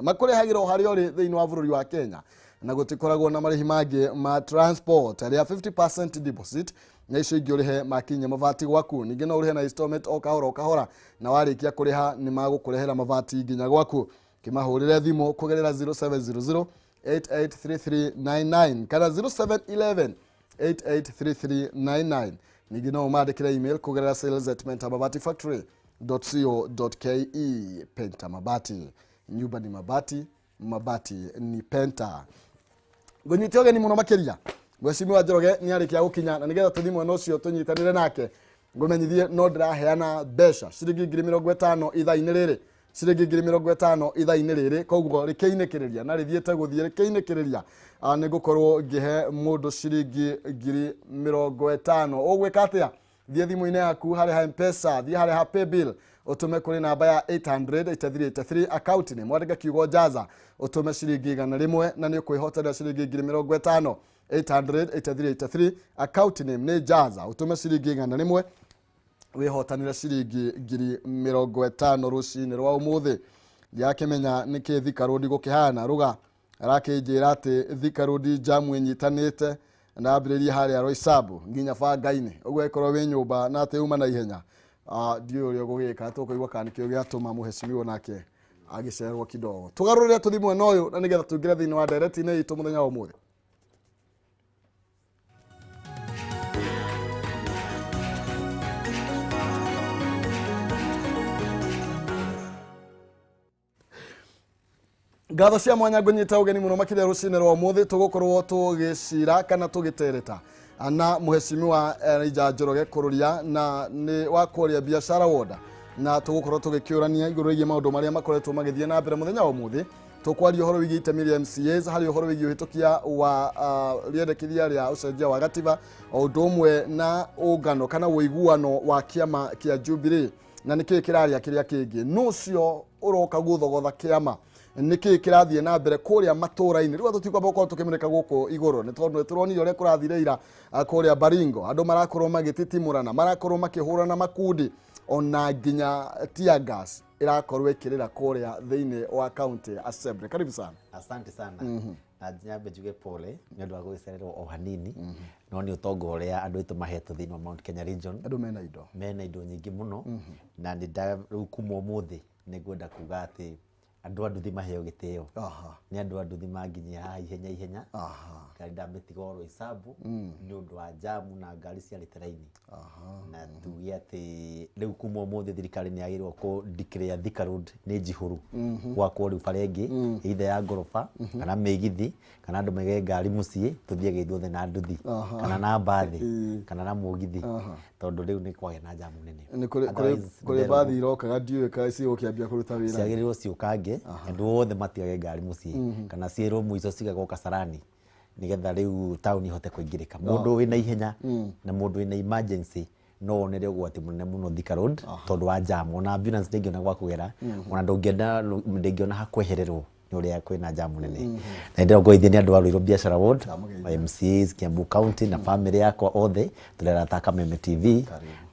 [SPEAKER 1] Makũrehagĩra o harĩa ũrĩ thĩinĩ wa bũrũri wa Kenya na gũtikoragwo na marĩhi mangĩ ma transport. Rĩa 50% deposit na icio ingĩ ũrĩhe makinya mabati gwaku. Ningĩ no ũrĩhe na installment o kahora o kahora, na warĩkia kũrĩha nĩ magũkũrehera mabati nginya gwaku. Kĩmahũrĩre thimũ kũgerera 0700 883399 kana 0711 883399. Ningĩ no ũmandĩkĩre email kũgerera sales@pentamabatifactory.co.ke. Penta Mabati, nyumba ni mabati, mabati ni Penta. Ngũnyite ũgeni mũno makĩria Mheshimiwa Njoroge nĩ arĩkia gũkinya, na nĩgetha tũthiĩ mwena ũcio tũnyitanĩre nake, ngũmenyithie no ndĩraheana mbeca ciringi 50,000 ithaa-inĩ rĩrĩ, ciringi 50,000 ithaa-inĩ rĩrĩ. Koguo rĩkĩinĩkĩrĩria na rĩthiĩte gũthiĩ rĩkĩinĩkĩrĩria, nĩ ngũkorwo ngĩhe mũndũ ciringi 50,000. Ũgwĩka atĩa? Thiĩ thimũ-inĩ yaku harĩa ha M-Pesa, thiĩ harĩa ha Paybill, ũtũme kũrĩ namba ya 800 8383, account nĩ mwandĩke kiugo Jaza, ũtũme ciringi 100 na nĩ ũkwĩhotanĩra ciringi 50,000. 800 8383, account name nĩ Jaza, ũtũme ciringi 100 wĩhotanĩre ciringi 50,000 rũcinĩ rwa ũmũthĩ. Ndirakĩmenya nĩkĩ Thika Road gũkĩhana, Rũga arakĩnjĩra atĩ Thika Road jamu ĩnyitanĩte na ambĩrĩrie harĩa Roysambu nginya Bangainĩ. Ũguo ĩkorwo wĩ nyũmba na atĩ uma na ihenya, ndiũĩ ũrĩa ũgũgĩka, tũkũigua kana nĩkĩo gĩatũma mũhecimiwa nake agĩcererwo kidogo. Tũgarũrĩre tũthiĩ mwena ũyũ na nĩgetha tũingĩre thĩinĩ wa ndereti-inĩ itũ mũthenya wa ũmũthĩ. Ngatho cia mwanya ngũnyita ũgeni mũno makĩria rũcinĩ rwa ũmũthĩ, tũgũkorwo tũgĩcira kana tũgĩtereta na mũhecimiwa Elijah Njoroge Kũrũria, na nĩ wa kũrĩa biacara ward, na tũgũkorwo tũgĩkĩũrania igũrũ rĩgiĩ maũndũ marĩa makoretwo magĩthiĩ na mbere mũthenya wa ũmũthĩ. Tũkwaria ũhoro wĩgiĩ itemi rĩa MCAs harĩ ũhoro wĩgiĩ ũhĩtũkia wa rĩendekithia rĩa ũcenjia wa gatiba, o ũndũ ũmwe na ũngano kana ũiguano wa kĩama kĩa Jubilee, na nĩkĩĩ kĩraria kĩrĩa kĩngĩ, nũ ũcio ũroka gũthogotha kĩama, nĩkĩĩ kĩrathiĩ na mbere kũrĩa matũra-inĩ. Rĩu tũtikwamba gũkorwo tũkĩmũrĩka gũkũ igũrũ nĩ tondũ nĩtũronire ũrĩa kũrathire ira kũrĩa Baringo. Andũ marakorwo magĩtitimũrana, marakorwo makĩhũrana makundi, ona nginya tear gas ĩrakorwo ĩkĩrĩra kũrĩa thĩinĩ wa county assembly. Karibu sana.
[SPEAKER 2] Asante sana. Na nyambe njuge pole nĩ ũndũ wa gũgĩcererwo o hanini, no nĩ ũtonga ũrĩa andũ aitũ mahetwo thĩinĩ wa Mount Kenya region.
[SPEAKER 1] Andũ mena indo.
[SPEAKER 2] Mena indo nyingĩ mũno, na nĩ rĩu kuma ũmũthĩ nĩ ngwenda kuga atĩ andũ a nduthi maheo gĩtĩo. Nĩ andũ a nduthi manginyia haha ihenya ihenya. Ngari ndamĩtiga oro Isambu nĩ ũndũ wa jamu na ngari ciarĩte raini. Na tuge atĩ rĩu kuma ũmũthĩ thirikari nĩ yagĩrĩirwo kũ declare Thika Road nĩ njihũru, gwakwo rĩu bara ĩngĩ, either ya ngoroba kana mĩgithi, kana andũ maige ngari mũciĩ tũthiage ithuothe na nduthi kana na mbathi kana na mũgithi, tondũ rĩu nĩ kwagĩa na jamu nene.
[SPEAKER 1] Nĩ kũrĩ kũrĩ
[SPEAKER 2] Otherwise,
[SPEAKER 1] kũrĩ mbathi irokaga, ndiũĩ kana cigũkĩambia kũruta wĩra.
[SPEAKER 2] Ciagĩrĩirwo ciũkange, andũ othe matigage ngari mũciĩ kana ciĩrwo mũico cigagwo Kasarani, nĩgetha rĩu taũni ihote kũingĩrĩka. Mũndũ wĩna ihenya na mũndũ wĩna emergency no wonere ũgwati mũnene mũno Thika Road tondũ wa jam. Ona ambulance ndĩngĩona gwa kũgera, ona ndũngĩenda ndĩngĩona hakwehererwo nĩ ũrĩa kwĩna jamu nene. Na ndĩrongoithia nĩ andũ a Ruiru Biashara Ward, MCAs Kiambu County na family yakwa othe, tũrĩ arata a Kameme TV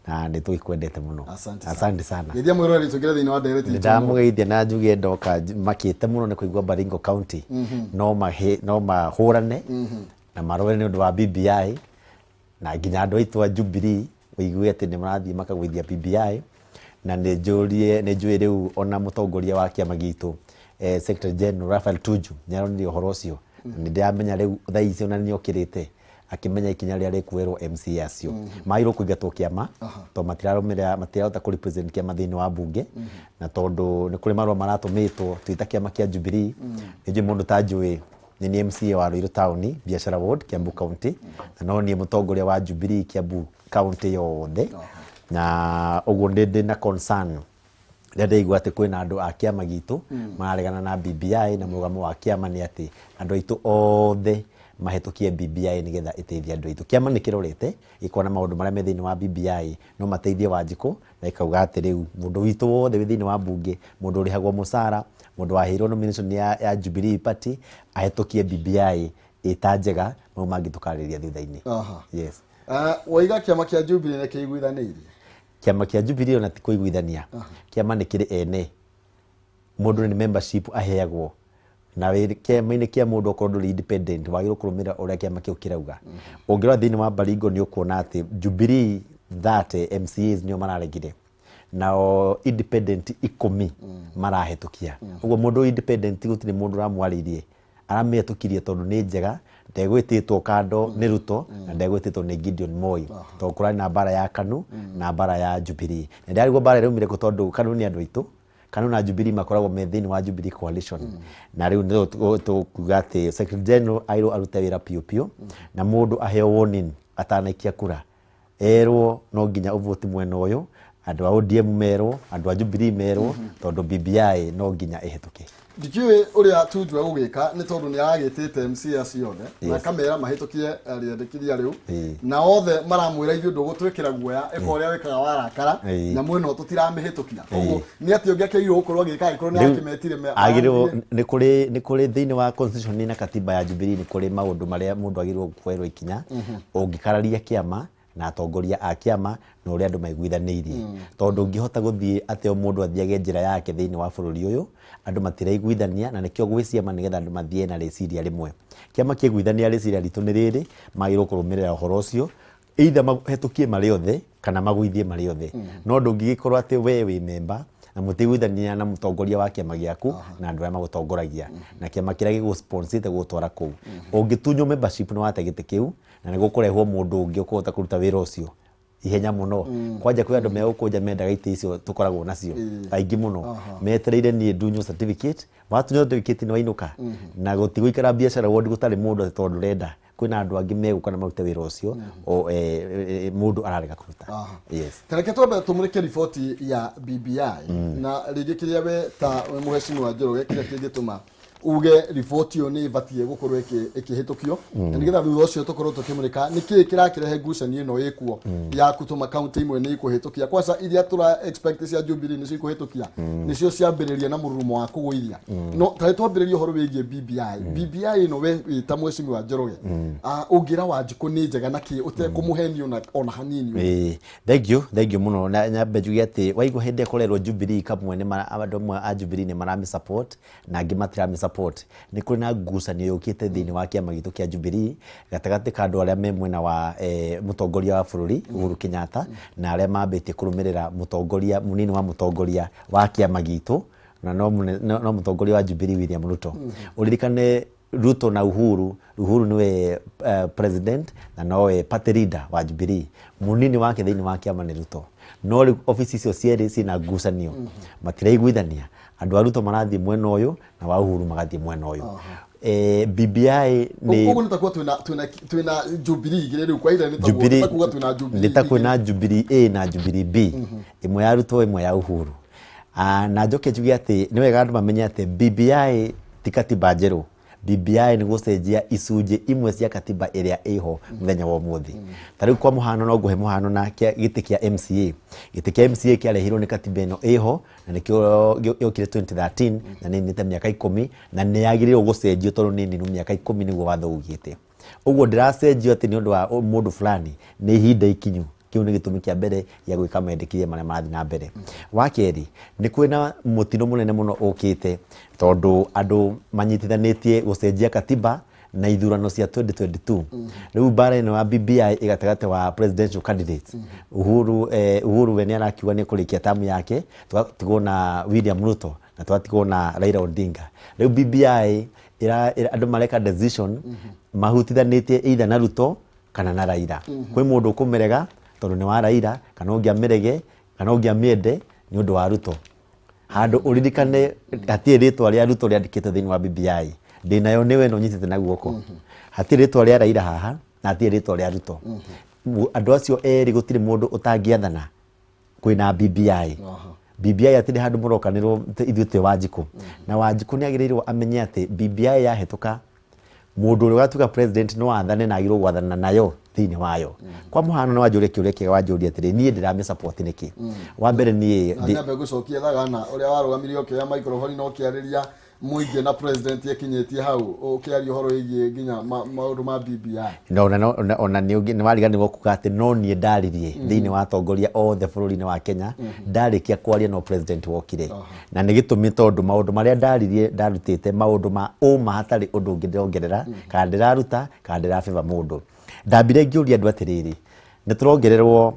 [SPEAKER 2] na nĩ tũgĩkwendete mũno.
[SPEAKER 1] Asante sana.
[SPEAKER 2] Asante sana.
[SPEAKER 1] Geithia mwĩroreri tũingĩre thĩinĩ wa ndereti
[SPEAKER 2] nĩ
[SPEAKER 1] itũ.
[SPEAKER 2] Ndamũgeithia na njuge ndoka makĩte mũno nĩ kũigua Baringo County no mahũrane na marũe nĩ ũndũ wa BBI, na nginya andũ aitũ a Jubilee ũigue atĩ nĩ marathiĩ makagũithia BBI. Na nĩ njũrie, nĩ njũĩ rĩu ona mũtongoria wa kĩama gitũ, Secretary General Raphael Tuju, nĩ aronirie ũhoro ũcio. Na nĩ ndĩramenya rĩu thaa ici ona nĩ okĩrĩte akĩmenya ikinya rĩrĩa rĩkuoerwo MCA acio magĩrĩirwo kũingatwo kĩama tondũ matirarũmĩrĩra, matirahota kũ represent kĩama thĩinĩ wa bunge, na tondũ nĩ kũrĩ marũa maratũmĩtwo twĩ ta kĩama kĩa Jubilee. Nĩ njũĩ mũndũ ta njũĩ nĩ niĩ MCA wa Ruiru Town Biashara Ward, Kiambu County, na no niĩ mũtongoria wa Jubilee Kiambu County yothe, na ũguo nĩ ndĩ na concern rĩrĩa ndaigua atĩ kwĩna andũ a kĩama gitũ mararegana na BBI, na mũrũgamo wa kĩama nĩ atĩ andũ aitũ othe mahĩtũkie BBI nĩgetha ĩteithie andũ aitũ. Kĩama nĩ kĩrorete gĩkona maũndũ marĩa me thĩinĩ wa BBI no mateithie Wanjikũ, na ĩkauga atĩ rĩu mũndũ witũ wothe wĩ thĩinĩ wa bunge, mũndũ ũrĩhagwo mũcara, mũndũ waheirwo nomination ya Jubilee Party, ahĩtũkie BBI ĩta njega, mau mangĩ tũkarĩrĩria thutha-inĩ. Yes.
[SPEAKER 1] Waiga kĩama kĩa Jubilee nĩ kĩiguithanĩirie?
[SPEAKER 2] Kĩama kĩa Jubilee ona ti kũiguithania, kĩama nĩ kĩrĩ ene. Mũndũ nĩ membership aheagwo, na wĩ kĩama-inĩ kĩa mũndũ okorwo ndũrĩ independent wagĩrĩirwo kũrũmĩrĩra ũrĩa kĩama kĩu kĩrauga. Ũngĩrora thĩinĩ wa Baringo nĩ ũkuona atĩ Jubilee 30 MCAs nĩo mararegire, nao independent 10 marahĩtũkia. Ũguo mũndũ independent gũtirĩ mũndũ ũramwarĩirie, aramĩhetũkirie tondũ nĩ njega, ndegwĩtĩtwo kando nĩ Ruto na ndegwĩtĩtwo nĩ Gideon Moi, tondũ kũrarĩ na mbara ya KANU na mbara ya Jubilee. Na ndĩrarigwo mbara ĩraumire kũ, tondũ KANU nĩ andũ aitũ. KANU na Jubilee makoragwo me thĩinĩ wa Jubilee coalition. Na rĩu nĩ tũkuga atĩ Secretary General airwo arute wĩra piũ piũ, na mũndũ aheo warning atanaikia kura, erwo no nginya ũvoti mwena ũyũ, andũ a ODM merwo, andũ a Jubilee merwo, tondũ BBI no nginya ĩhetũke.
[SPEAKER 1] Ndikĩũĩ ũrĩa Tuju egũgĩka, nĩ tondũ nĩ aragĩtĩte MCA ciothe na akamera mahĩtũkie rĩendekithia rĩu, na othe maramwĩra ithuĩ ndũgũtwĩkĩra guoya, ĩka ũrĩa wĩkaga warakara, nyamũ ĩno tũtiramĩhĩtũkia. Koguo nĩ atĩ ũngĩ akĩagĩrĩirwo gũkorwo agĩka angĩkorwo nĩ
[SPEAKER 2] Rĩu,
[SPEAKER 1] akĩmetire
[SPEAKER 2] agĩrĩirwo nĩ kũrĩ thĩinĩ wa constitution na katiba ya Jubilee, nĩ kũrĩ maũndũ marĩa mũndũ agĩrĩirwo kuoerwo ikinya ũngĩkararia kĩama na atongoria a kĩama na ũrĩa andũ maiguithanĩirie, tondũ ũngĩhota gũthiĩ atĩ o mũndũ athiage njĩra yake thĩinĩ wa bũrũri ũyũ, andũ matiraiguithania. Na nĩkĩo gwĩ ciama, nĩgetha andũ mathiĩ na rĩciria rĩmwe. Kĩama kĩaiguithania rĩciria ritũ nĩ rĩrĩ, magĩrĩirwo kũrũmĩrĩra ũhoro ũcio, either mahĩtũkie marĩ othe kana magũithie marĩ othe. No ndũngĩgĩkorwo atĩ we wĩ memba na mũtiguithania na mũtongoria wa kĩama gĩaku na andũ arĩa magũtongoragia na kĩama kĩrĩa gĩgũsponsĩte gũgũtwara kũu. Ũngĩtunywo membership nĩ wate gĩtĩ kĩu, na nĩ gũkũrehwo mũndũ ũngĩ ũkũhota kũruta wĩra ũcio ihenya mũno. Kwanja kwĩ andũ megũkũnja mendaga itĩ icio tũkoragwo nacio aingĩ mũno metereire niĩ ndunywo certificate. Watunywo certificate nĩ wainũka, na gũtigũikara biacara ward gũtarĩ mũndũ atĩ tondũ ndũrenda, kwĩna andũ angĩ megũka na marute wĩra ũcio o mũndũ ararega kũruta. Yes.
[SPEAKER 1] Tareke twambe tũmũrĩke riboti ya BBI na rĩngĩ kĩrĩa we ta mũhecimiwa Njoroge, kĩrĩa kĩngĩtũma Uge riboti ĩyo nĩ ĩbatiĩ gũkorwo ĩkĩhĩtũkio na nĩgetha thutha ũcio tũkorwo tũkĩmũrĩka nĩkĩĩ kĩrakĩrehe ngucanio ĩno ĩkuo ya gũtũma kaunti imwe nĩ ikũhĩtũkia, kwanza iria tũra expect cia Jubilee nĩcio ikũhĩtũkia, nĩcio ciambĩrĩria na mũrurumo wa kũgũithia. No tarĩ twambĩrĩria ũhoro wĩgiĩ BBI. BBI ĩno, we wĩ ta mheshimiwa Njoroge, ũngĩra Wanjikũ nĩ njega na kĩ ũtekũmũhenia ona hanini?
[SPEAKER 2] Ĩĩ, thank you, thank you mũno. Na nyambe njuge atĩ waigua hĩndĩ ĩrĩa kũrerwo Jubilee kamwe nĩ andũ amwe a Jubilee nĩ marami support na angĩ matirami support, nĩ kũrĩ na ngucanio yũkĩte thĩinĩ wa kĩama gitũ kĩa Jubilee gatagatĩ ka andũ arĩa me mwena wa mũtongoria wa bũrũri Uhuru Kenyatta na arĩa mambĩtie kũrũmĩrĩra mũtongoria, mũnini wa mũtongoria wa kĩama gitũ na no mũtongoria wa Jubilee William Ruto. Ũririkane Ruto na Uhuru, Uhuru niwe president na nowe party leader wa Jubilee, munini wake thĩinĩ wa kĩama nĩ Ruto. No rĩu obici icio cierĩ ciĩna ngucanio, matiraiguithania. Andũ a Ruto marathiĩ mwena ũyũ na wa Uhuru magathiĩ mwena ũyũ. BBI nĩ
[SPEAKER 1] Ũguo nĩ takuga twĩna Jubilee igĩrĩ rĩu kwa ihinda, nĩ
[SPEAKER 2] Jubilee
[SPEAKER 1] takuga twĩna Jubilee
[SPEAKER 2] nĩ ta kwĩna Jubilee A na Jubilee B, ĩmwe ya Ruto, ĩmwe ya Uhuru. Na njoke njuge atĩ nĩ wega andũ mamenye atĩ BBI ti katiba njerũ. BBI nĩ gũcenjia icunjĩ imwe cia katiba ĩrĩa ĩho mũthenya wa ũmũthĩ. Ta rĩu kwa mũhano, no ngũhe mũhano na gĩtĩ kĩa MCA. Gĩtĩ kĩa MCA kĩarehirwo nĩ katiba ĩno ĩho na nĩkĩo yokire 2013 na nĩ nĩte mĩaka 10 na nĩ yagĩrĩirwo gũcenjio tondũ nĩ ninu mĩaka 10, nĩguo watho ugĩte ũguo. Ndĩracenjio atĩ nĩ ũndũ wa mũndũ fulani, nĩ ihinda ikinyu. Kĩu nĩ gĩtũmi kĩa mbere gĩa gwĩka mendekithia marĩa marathiĩ na mbere. Wa kerĩ, nĩ kwĩna mũtino mũnene mũno ũkĩte tondũ andũ manyitithanĩtie gũcenjia katiba na ithurano cia 2022. Rĩu mbara ĩno ya BBI ĩ gatagatĩ wa presidential candidates. Uhuru we nĩ arakiuga nĩ kũrĩkia tamu yake, tũgatigwo na William Ruto na tũgatigwo na Raila Odinga. Rĩu BBI andũ mareka decision mahutithanĩtie either na Ruto kana na Raila. Kwĩ mũndũ ũkũmĩrega tondũ nĩ wa Raila, kana ũngĩ amĩrege kana ũngĩ amĩende nĩ ũndũ wa Ruto. Handũ ũririkane hatirĩ rĩtwa rĩa Ruto rĩandĩkĩtwo thĩinĩ wa BBI, ndĩnayo nĩwe no nyitĩte na guoko. Hatirĩ rĩtwa rĩa Raila haha na hatirĩ rĩtwa rĩa Ruto. Andũ acio erĩ gũtirĩ mũndũ ũtangĩathana kwĩna BBI. BBI hatirĩ handũ mũrokanĩrwo ithuĩ twĩ Wanjikũ, na Wanjikũ nĩ agĩrĩirwo amenye atĩ BBI yahĩtũka, mũndũ ũrĩa ũgatuĩka president no athane na agĩrĩirwo gwathana nayo thĩinĩ wayo. Kwa mũhano, nĩ wanjũria kĩũria kĩega, wanjũria atĩrĩ, niĩ ndĩramĩ support nĩkĩ? Wa mbere niĩ
[SPEAKER 1] Na nyambe gũcokia thagana ũrĩa warũgamirie ũkĩoya microphone na ũkĩarĩria mũingĩ na president akinyĩtie hau ũkĩaria ũhoro wĩgiĩ nginya maũndũ ma BBI.
[SPEAKER 2] Na ona nĩ wariganĩrwo kuga atĩ no niĩ ndaririe thĩinĩ wa atongoria othe bũrũri-inĩ wa Kenya. Ndarĩkia kwaria no president wokire, na nĩ gĩtũmi tondũ maũndũ marĩa ndaririe ndarutĩte maũndũ ma ũma, hatarĩ ũndũ ũngĩ ndĩrongerera kana ndĩraruta kana ndĩrabeba mũndũ. Ndambire ngĩũria andũ atĩrĩrĩ, nĩ tũrongererwo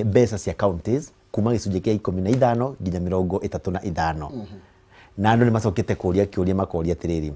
[SPEAKER 2] mbeca cia counties kuma gĩcunjĩ kĩa 15 nginya 35, na andũ nĩ macokete kũria kĩũria, makoria atĩrĩrĩ,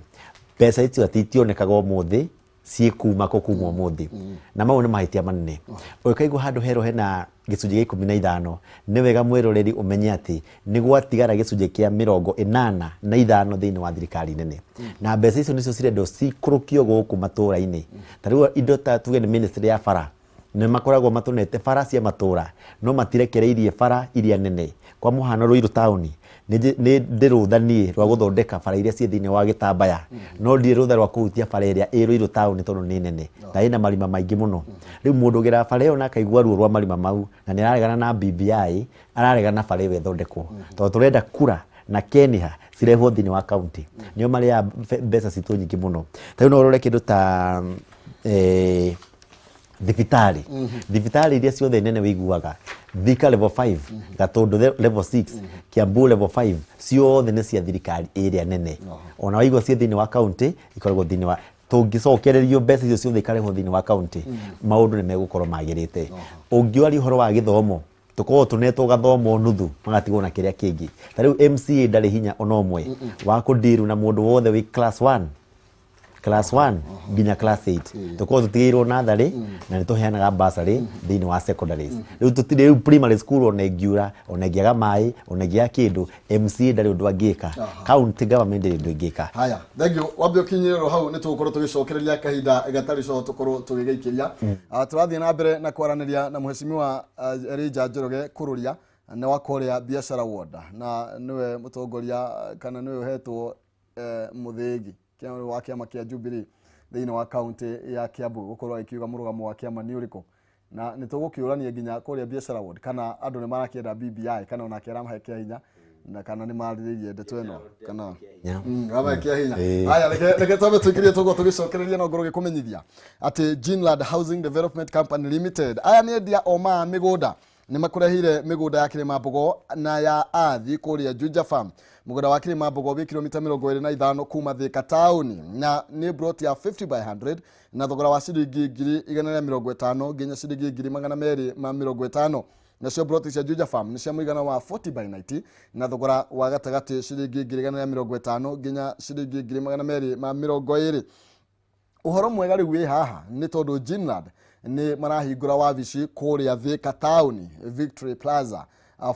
[SPEAKER 2] mbeca icio atĩ itionekaga ũmũthĩ, ciĩkuma kũ kuma ũmũthĩ? Na mau nĩ mahĩtia manene. Ũngĩkaigua handũ herwo hena gĩcunjĩ gĩa 15, nĩ wega mwĩroreri ũmenye atĩ nĩ gwatigara gĩcunjĩ kĩa 85 thĩinĩ wa thirikari nene, na mbeca icio nĩcio cirendwo cikũrũkio gũkũ matũra-inĩ. Ta rĩu indo ta tuge nĩ ministry ya bara, nĩ makoragwo matũnete bara cia matũra no matirekereirie bara iria nene. Kwa mũhano, Ruiru taũni nĩ ndĩ rũtha niĩ rwa gũthondeka bara iria ciĩ thĩinĩ wa gĩtambaya, no ndirĩ rũtha rwa kũhutia bara ĩrĩa ĩ Ruiru taũni tondũ nĩ nene na ĩna marima maingĩ mũno. Rĩu mũndũ ũgeraga bara ĩyo na akaigua ruo rwa marima mau na nĩ araregana na BBI, araregana na bara ĩyo ĩthondekwo, tondũ tũrenda kura na Keniha cirehwo thĩinĩ wa kaunti, nĩo marĩaga mbeca citũ nyingĩ mũno. Ta rĩu no ũrore kĩndũ ta thibitarĩ, thibitarĩ iria ciothe nene wĩiguaga, Thika level 5, Gatũndũ level 6, Kiambu level 5, ciothe nĩ cia thirikari ĩrĩa nene. Ona waigua ciĩ thĩinĩ wa kaunti, ikoragwo thĩinĩ wa tũngĩcokererio mbeca icio ciothe ikarehwo thĩinĩ wa kaunti, maũndũ nĩ megũkorwo magĩrĩte. Ũngĩaria ũhoro wa gĩthomo, tũkoragwo tũnetwo gathomo nuthu, magatigwo na kĩrĩa kĩngĩ. Ta rĩu MCA ndarĩ hinya ona ũmwe wa kũndiru na mũndũ wothe wĩ class 1, class 1 nginya class 8. Tũkoragwo tũtigĩirwo natharĩ na nĩ tũheanaga bursary thĩinĩ wa secondaries. Rĩu tũtirĩ, rĩu primary school ona ĩngiura, ona ĩngĩaga maĩ, ona ĩngĩaga kĩndũ, MCA ndarĩ ũndũ angĩka, county government ndĩrĩ ũndũ ĩngĩka.
[SPEAKER 1] Haya, thank you. Wambe ũkinyĩrĩrwo hau, nĩ tũgũkorwo tũgĩcokereria kahinda gatarĩ coho tũkorwo tũgĩgĩikĩria. Tũrathiĩ na mbere na kwaranĩria na mheshimiwa Elijah Njoroge Kururia, nĩ wa kũrĩa Biashara Ward na nĩwe mũtongoria kana nĩwe ũhetwo Muthigi wa kĩama kĩa Jubilee thĩinĩ wa kaunti ya Kiambu gũkorwo agĩkiuga mũrũgamo wa kĩama nĩ ũrĩkũ, na nĩ tũgũkĩũrania nginya kũrĩa biacara ward kana andũ nĩ marakĩenda BBI kana onake aramahe kĩa hinya na kana nĩ marĩrĩirie ndeto ĩno kana aramahe kĩa hinya. Haya, reke twambe tũingĩrie tũguo tũgĩcokereria no ngorwo gĩkũmenyithia atĩ Ginland Housing Development Company Limited aya nĩ endia o ma mĩgũnda nĩ makũrehire mĩgũnda ya Kĩrĩma-Mbogo na ya Athi kũrĩa Juja Farm. Mũgũnda wa Kĩrĩma-Mbogo wĩ kilomita 25 kuma Thika taũni na nĩ plot ya 50 by 100 na thogora wa ciringi 150,000 nginya ciringi 250,000. Nacio plot cia Juja Farm nĩ cia mũigana wa 40 by 90 na thogora wa gatagatĩ ciringi 150,000 nginya ciringi 220,000. Ũhoro mwega rĩu wĩ haha nĩ tondũ Ginland nĩ marahingũra wabici kũrĩa Thika taũni Victory Plaza,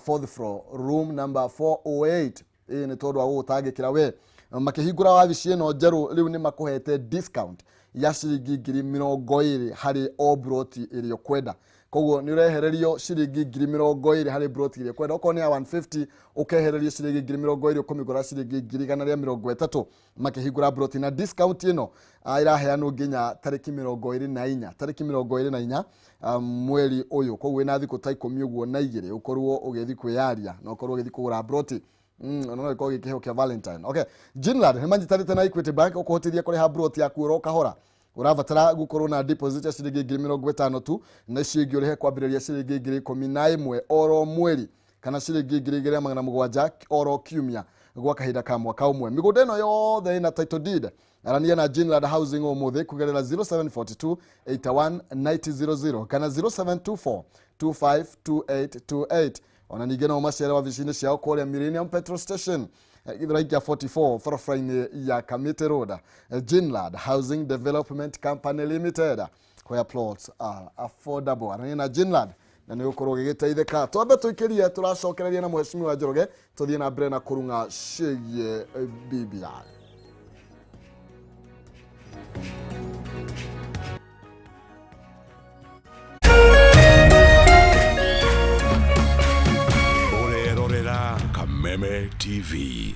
[SPEAKER 1] fourth floor, room number 408. Ĩĩ nĩ tondũ wa gũgũtangĩkĩra we. Makĩhingũra wabici ĩno njerũ rĩu nĩ makũhete discount ya ciringi 20,000 harĩ o broti ĩrĩa ũkwenda. Koguo nĩ ũrehererio ciringi 20,000 harĩ broti ĩrĩa ũkwenda. Okorwo nĩ ya 150 ũkehererio ciringi 20,000 ũkũmĩgũra ciringi 130,000 makĩhingũra broti. Na discount ĩno ĩraheanwo nginya tarĩki 24, tarĩki 24 mweri ũyũ. Koguo wĩna thikũ ta 10 ũguo na igĩrĩ ũkorwo ũgĩthiĩ kwĩyaria na ũkorwo ũgĩthiĩ kũgũra broti. No ĩkorwo gĩkĩheo kĩa Valentine. Okay, Ginland nĩ manyitanĩte na Equity Bank ũkũhotithia kũrĩha broti yaku oro kahora. Ũrabatara gũkorwo na deposit ya ciringi 50,000 tu na icio ingĩ ũrĩhe kwambĩrĩria ciringi 11,000 oro mweri kana ciringi 2,700 oro kiumia gwa kahinda ka mwaka ũmwe. Mĩgũnda ĩno yothe ĩna title deed. Arania na Ginland Housing ũmũthĩ kũgerera 0742 81 9000 kana 0724 252828. Ona ningĩ no macere wabici-inĩ ciao kũrĩa Millennium Petrol Station Githurai 44 barabara-inĩ ya Kamiti Road. Ginland Housing Development Company Limited, where plots are affordable. Arania na Ginland na nĩ ũgũkorwo ũgĩgĩteithĩka. Twambe tũikĩrie tũracokereria na Mheshimiwa Njoroge tũthiĩ na mbere na kũrung'a ciĩgiĩ BBI.
[SPEAKER 3] Ũrerorera Kameme TV.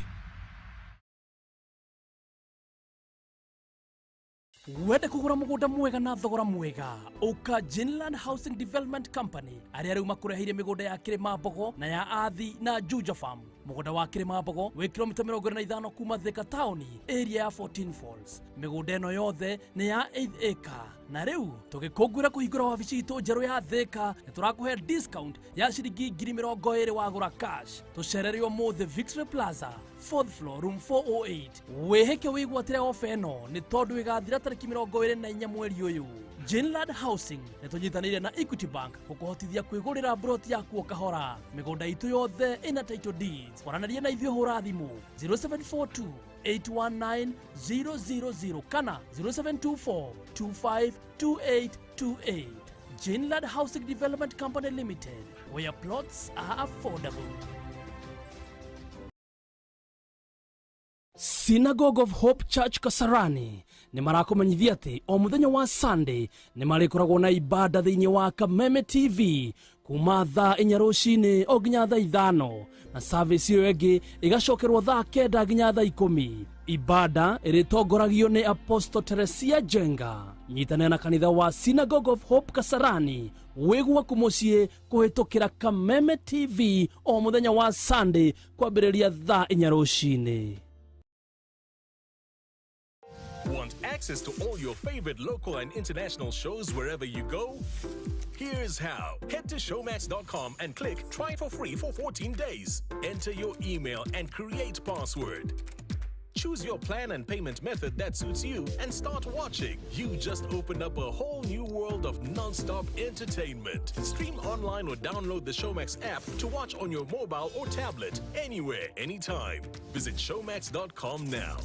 [SPEAKER 4] Wende kũgũra mũgũnda mwega na thogora mwega, ũka Ginland Housing Development Company arĩa rĩu makũreheire mĩgũnda ya Kĩrĩma-Mbogo na ya Athi na Juja Farm. Mũgũnda wa Kĩrĩma-Mbogo wĩ kilomita 25 kuma Thika taũni area ya 14 Falls. Mĩgũnda ĩno yothe nĩ ya 8 acre na rĩu tũgĩkũngũĩra kũhingũra wabici itũ njerũ ya Thika nĩ tũrakũhe discount ya ciringi 20,000 wagũra cash. Tũcerere ũmũthĩ Victory Plaza 4th floor room 408. Wĩhĩke wĩgwatĩre ofa ĩno nĩ tondũ ĩgathira tarĩki 24 mweri ũyũ. Ginland Housing nĩ tũnyitanĩire na Equity Bank gũkũhotithia kwĩgũrĩra broti yaku o kahora. Mĩgũnda itũ yothe ĩna title deeds. Kwaranĩria na ithuĩ hũra thimũ 0742 819 000 kana 0724 252828. Ginland Housing Development Company Limited, where plots are affordable. Synagogue of Hope Church Kasarani nĩ marakũmenyithia atĩ o mũthenya wa Sunday nĩ marĩkoragwo na ibada thĩinĩ wa Kameme TV kuma thaa 4 rũcinĩ o nginya thaa 5 na service ĩyo ĩngĩ ĩgacokerwo thaa 9 nginya thaa 10. Ibada ĩrĩtongoragio nĩ Apostle Teresia Jenga. Nyitanĩra na kanitha wa Synagogue of Hope Kasarani wĩ gwaku mũciĩ kũhĩtũkĩra Kameme TV o mũthenya wa Sunday kwambĩrĩria thaa 4 rũcinĩ.
[SPEAKER 3] Want access to all your favorite local and international shows wherever you go? Here's how. Head to showmax.com and click Try for free for 14 days. Enter your email and create password. Choose your plan and payment method that suits you and start watching. You just opened up a whole new world of non-stop entertainment. Stream online or download the Showmax app to watch on your mobile or tablet, anywhere, anytime. Visit showmax.com now.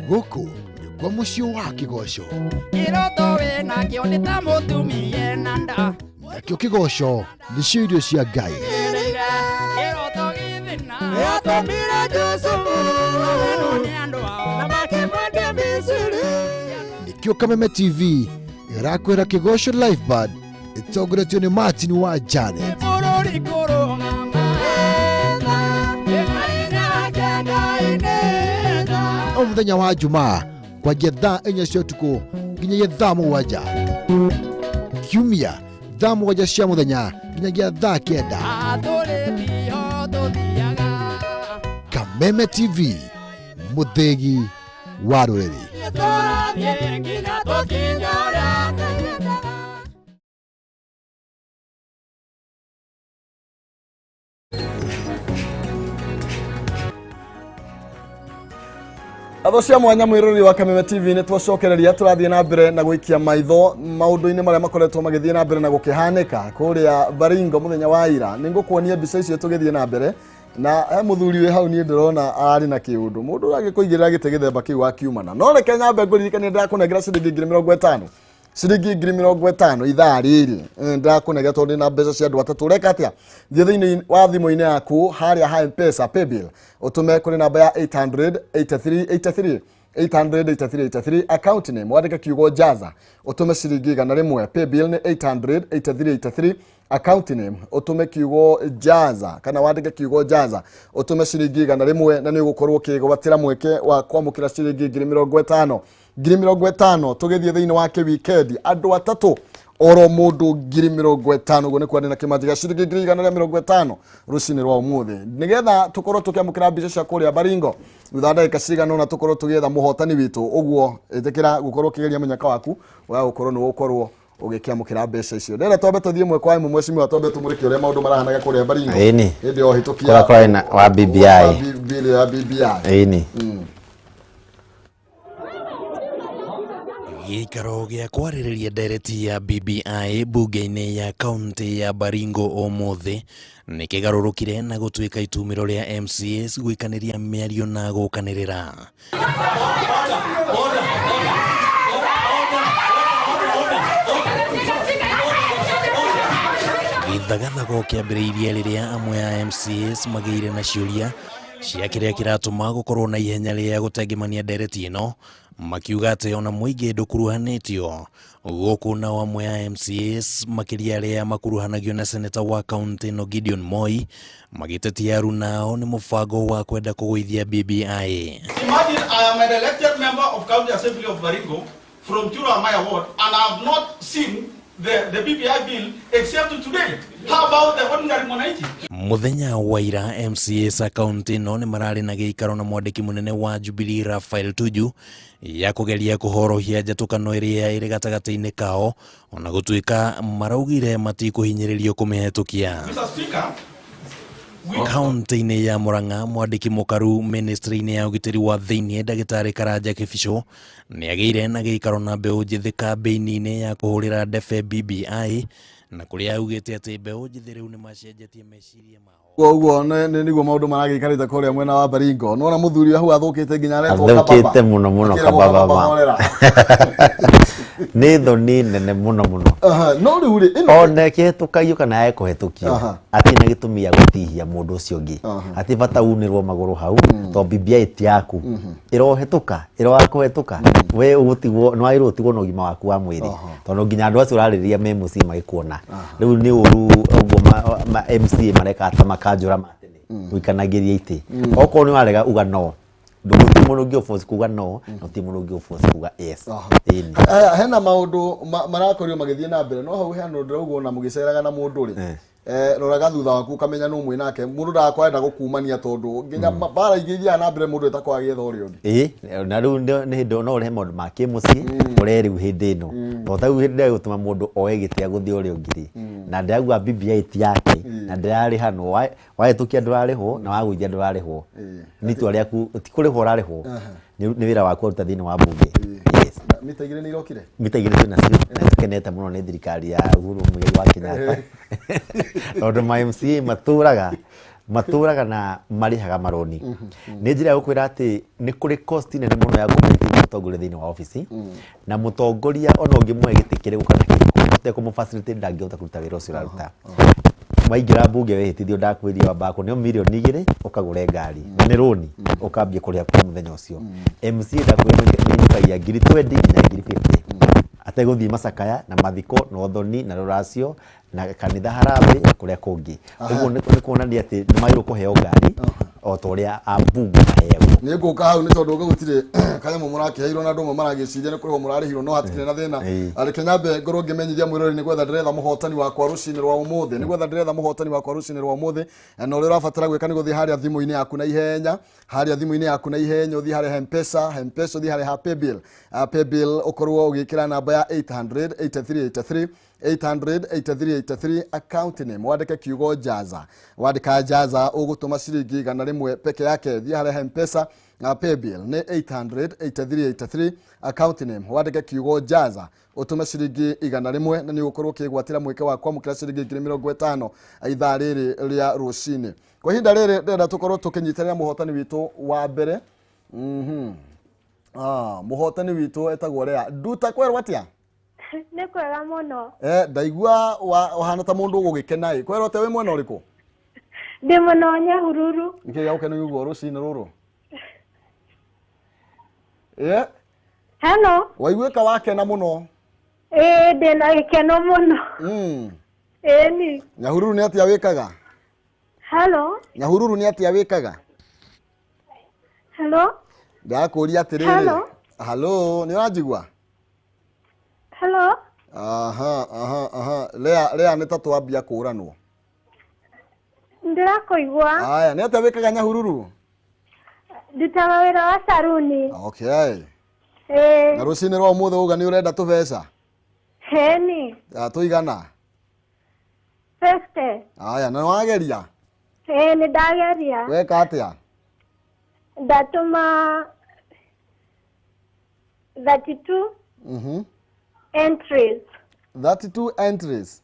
[SPEAKER 5] Gũkũ nĩkuo mũciĩ wa kĩgoco.
[SPEAKER 6] Kĩroto wĩnakĩo nĩ ta mũtumia ena nda.
[SPEAKER 5] Nakĩo kĩgoco nĩcio irio cia Ngai.
[SPEAKER 6] Kĩroto gĩthĩna yatũmire Jusufu amenwo nĩ andũ ao na makĩmwendia Misiri.
[SPEAKER 5] Nĩkĩo Kameme TV ĩrakwĩra kĩgoco live band Ĩtongoretio nĩ Martin wa Janet.
[SPEAKER 6] Bũrũri kũrũgama ĩkaringa
[SPEAKER 5] O mũthenya wa Jumaa kwanjia thaa 4 cia ũtukũ nginyagia thaa 7. Kiumia thaa 7 cia mũthenya nginyagia thaa 9.
[SPEAKER 6] Atũrĩtio tũthiaga.
[SPEAKER 5] Kameme TV, mũthĩgi wa rũrĩrĩ.
[SPEAKER 6] Tũrathiĩ nginya tũkinye ũrĩa twendaga.
[SPEAKER 1] Atho cia mwanya mwiroreri wa Kameme TV, nĩ twacokereria tũrathiĩ na mbere na gũikia maitho maũndũ-inĩ marĩa makoretwo magĩthiĩ na mbere na gũkĩhanĩka kũrĩa Baringo mũthenya wa ira. Nĩ ngũkuonia mbica icio tũgĩthiĩ na mbere, na he mũthuri wĩ hau niĩ ndĩrona ararĩ na kĩũndũ, mũndũ ũragĩkũigĩrĩra gĩtĩ gĩthemba kĩu wakiumana. No reke nyambe ngũririkanie ndĩrakũnengera ciringi 50,000, ciringi 50,000 ithaa rĩrĩ. Ndĩrakũnengera tondũ ndĩna mbeca cia andũ atatũ. Ũreka atĩa? Thiĩ thĩinĩ wa thimũ-inĩ yaku harĩa ha Mpesa paybill, ũtũme kũrĩ namba ya 883 83 883 83, account name wandĩke kiugo jaza, ũtũme ciringi 100. Paybill nĩ 883 83, account name ũtũme kiugo jaza kana wandĩke kiugo jaza, ũtũme ciringi 100, na nĩ ũgũkorwo ũkĩgwatĩra mweke wa kwamũkĩra ciringi 50,000, 50,000. Tũgĩthiĩ thĩinĩ wa kĩwikendi, andũ atatũ oro mũndũ 50,000. Ũguo nĩ kuona na kĩmanjĩka ciringi 150,000 rũcinĩ rwa ũmũthĩ, nĩgetha tũkorwo tũkĩamũkĩra mbica cia kũrĩa Baringo thutha wa ndagĩka cigana ũna, tũkorwo tũgĩetha mũhotani witũ. Ũguo ĩtĩkĩra gũkorwo ũkĩgeria mũnyaka waku wa gũkorwo nĩ ũgũkorwo ũgĩkĩamũkĩra mbeca icio. Ndĩrenda twambe tũthiĩ ĩmwe kwa ĩmwe, mheshimiwa, twambe tũmũrĩke ũrĩa maũndũ marahanaga kũrĩa Baringo
[SPEAKER 2] Ĩni.
[SPEAKER 1] hĩndĩ ya ũhĩtũkia
[SPEAKER 2] Kũrĩa kũrarĩ na wa BBI.
[SPEAKER 1] Wa bill ya BBI.
[SPEAKER 2] Ĩni.
[SPEAKER 7] Gĩikaro gĩa kwarĩrĩria ndereti ya BBI mbunge-inĩ ya kaunti ya Baringo ũmũthĩ nĩ kĩgarũrũkire na gũtuĩka itumĩro rĩa MCAs gwĩkanĩria mĩario na gũkanĩrĩra. Gĩthagathago kĩambĩrĩirie rĩrĩa amwe a MCAs magĩire na ciũria cia kĩrĩa kĩratũma gũkorwo na ihenya rĩa gũtengemania ndereti ĩno, makiuga atĩ ona mũingĩ ndũkuruhanĩtio. Gũkũ nao amwe a MCAs, makĩria arĩa makuruhanagio na seneta wa kaunti ĩno Gideon Moi, magĩtetia arunao nĩ mũbango wa kwenda kũgũithia BBI.
[SPEAKER 8] Imagine I am an elected member of County Assembly of Baringo from Chura Amaya Ward, and I have not seen the BBI bill except today. How about the ordinary mwananchi?
[SPEAKER 7] Mũthenya wa ira MCAs a kaunti ĩno nĩ mararĩ na gĩikaro na mwandĩki mũnene wa Jubilee Raphael Tuju ya kũgeria kũhorohia njatũkano ĩrĩa ĩrĩ gatagatĩ-inĩ kao, ona gũtuĩka maraugire matikũhinyĩrĩrio kũmĩhetũkia.
[SPEAKER 8] Mr. Speaker, we
[SPEAKER 7] Kaunti-inĩ ya Murang'a, mwandĩki mũkaru ministry-inĩ ya ũgitĩri wa thĩinĩ ndagĩtarĩ Karanja Kĩbico nĩ agĩire na gĩikaro na mbeũ njĩthĩ kambĩini-inĩ ya kũhũrĩra ndebe BBI, na kũrĩa augĩte atĩ mbeũ njĩthĩ rĩu nĩ macenjetie meciria mao.
[SPEAKER 1] Ũguo nĩguo maũndũ maragĩikarĩte kũrĩa mwena wa Baringo. Nona mũthuri hau athũkĩte nginya aretwo
[SPEAKER 2] Athũkĩte
[SPEAKER 1] kababa.
[SPEAKER 2] mũno mũno.
[SPEAKER 1] Akĩragwo
[SPEAKER 2] kababa.
[SPEAKER 1] horera.
[SPEAKER 2] Nĩ thoni nene mũno mũno.
[SPEAKER 1] Aha, no rĩu rĩ ĩno
[SPEAKER 2] Ona ĩkĩhetũkagio kana ĩkũhetũkio, atirĩ na gĩtũmi gĩa gũtihia mũndũ ũcio ũngĩ. Hatirĩ bata unĩrwo magũrũ hau tondũ BBI ti yaku, ĩrohetũka, ĩroaga kũhetũka, we ũgũtigwo nĩ wagĩrĩirwo ũtigwo na ũgima waku wa mwĩrĩ, tondũ nginya andũ acio ũrarĩrĩria me mũciĩ magĩkuona. Rĩu nĩ ũru ũguo MCA mareka ta makanjũra ma tene gũikanagĩria itĩ. Okorwo nĩ warega, uga no. Ndũgũtirĩ mũndũ ũngĩ ũforce kuga no, na gũtirĩ mũndũ ũngĩ ũforce kuga yes. Ĩni.
[SPEAKER 1] Aya, hena maũndũ marakorirwo magĩthiĩ na mbere, no hau hena ũndũ ndĩraugwo na mũgĩceraga na mũndũ rĩ, roraga thutha waku ũkamenya nũ mwĩ nake. Mũndũ ndagakorwo gũkumania, tondũ nginya mbara ingĩ ithiaga na mbere mũndũ etagwo agĩetha ũrĩa ũngĩ.
[SPEAKER 2] Ĩĩ, na rĩu nĩ hĩndĩ no ũrehe maũndũ ma kĩmũciĩ ũrehe rĩu hĩndĩ ĩno, tondũ ta rĩu hĩndĩ ĩrĩa gũtũma mũndũ oe gĩtĩ agũthiĩ ũrĩa ũngĩ rĩ, na ndĩrauga BBI ti yake na ndĩrarĩhanwo, wahĩtũkia ndũrarĩhwo na wagũithia ndũrarĩhwo, nĩ itua rĩaku, ti kũrĩhwo ũrarĩhwo, nĩ wĩra waku waruta thĩinĩ wa mbunge, yes.
[SPEAKER 1] Mita 2 nĩ irokire.
[SPEAKER 2] Mita 2 twĩ nacio na tũkenete mũno nĩ thirikari ya Uhuru Muigai wa Kenyatta, tondũ ma MCA matũraga na marĩhaga maroni. Nĩ njĩra ya gũkwĩra atĩ nĩ kũrĩ cost nene mũno ya kũmaintain mũtongoria thĩinĩ wa obici, na mũtongoria ona ũngĩmũhe gĩtĩ kĩrĩkũ kana kĩrĩkũ ũtekũmũ-facilitate ndangĩhota kũruta wĩra ũcio ũraruta. Waingĩra mbunge wĩhĩtithio, ndakwĩria wambaga kũneo 2 mirioni ũkagũre ngari, na nĩ rũni ũkambia kũrĩha kuma mũthenya ũcio. MCA ndakwĩra nĩ nĩinũkagia 20,000 nginya 50,000. Ategũthiĩ macakaya na mathiko na ũthoni na rũracio na kanitha harambĩ na kũrĩa kũngĩ. Ũguo nĩ kuonania atĩ nĩ magĩrĩirwo kũheo ngari o ta ũrĩa ambunge maheagwo.
[SPEAKER 1] Nä ngå ka hau nä tondå gå gutirä kanyamå må rakäheirwo na andå amwe maragäciria nä kå rä hwo må rarä hirwo no hatikirä na thä na. Reke nyambe ngorwo ngä menyithia mwä rori nä gwetha ndäretha må hotani wakwa rå cinä rwa å må thä, nä gwetha ndäretha må hotani wakwa rå cinä rwa å må thä. Na å rä a å rabatara gwä ka nä gå thiä harä a thimå-inä yaku na ihenya, harä a thimå-inä yaku na ihenya, å thiä harä a Mpesa, Mpesa, å thiä harä ha Paybill, Paybill, å korwo å gä kä ra namba ya 800 8383, 800 8383, account name wandĩke kiugo Jaza. Wandĩka Jaza, ũgũtũma ciringi 100 peke yake. Thiĩ harĩa Mpesa na Paybill nĩ 800 8383, account name wandĩke kiugo Jaza, ũtũme ciringi 100 na nĩ ũgũkorwo ũkĩgwatĩra mweke wa kwamũkĩra ciringi 50,000 ithaa rĩrĩ rĩa rũcinĩ. Kwa ihinda rĩrĩ ndĩrenda tũkorwo tũkĩnyitanĩra mũhotani witũ wa mbere. Mũhotani witũ etagwo Lea Nduta. Kwerwo atĩa?
[SPEAKER 9] Nĩ kwega mũno.
[SPEAKER 1] Ndaigua ũhana ta mũndũ ũgũgĩkena ĩ. Kwerwo atĩa, wĩ mwena ũrĩkũ?
[SPEAKER 9] Ndĩ mũno Nyahururu.
[SPEAKER 1] Nĩkĩ gĩa gũkenia ũguo rũcinĩ rũrũ? Ĩ?
[SPEAKER 9] Hello.
[SPEAKER 1] Waiguĩka wakena mũno.
[SPEAKER 9] Ĩĩ, ndĩna gĩkeno mũno. Ĩni.
[SPEAKER 1] Nyahururu nĩ atĩa wĩkaga?
[SPEAKER 9] Hello.
[SPEAKER 1] Nyahururu nĩ atĩa wĩkaga?
[SPEAKER 9] Hello.
[SPEAKER 1] Ndakũria atĩrĩrĩ.
[SPEAKER 9] Hello.
[SPEAKER 1] Halo, nĩ ũranjigua?
[SPEAKER 9] Hello.
[SPEAKER 1] Aha, aha, aha. Lea, Lea, nĩ ta twambia kũranwo.
[SPEAKER 9] Ndĩrakũigua.
[SPEAKER 1] Aya, nĩ atĩa wĩkaga Nyahururu?
[SPEAKER 9] Ndutaga wĩra wa saruni.
[SPEAKER 1] Okay.
[SPEAKER 9] Ĩĩ.
[SPEAKER 1] Na rũcinĩ rwa ũmũthĩ uga nĩ ũrenda tũbeca?
[SPEAKER 9] Heni.
[SPEAKER 1] Ah, tũigana?
[SPEAKER 9] 50.
[SPEAKER 1] Aya, na wageria?
[SPEAKER 9] Ĩĩ, nĩ ndageria.
[SPEAKER 1] Weka atĩa?
[SPEAKER 9] Ndatũma 32 entries.
[SPEAKER 1] 32 entries?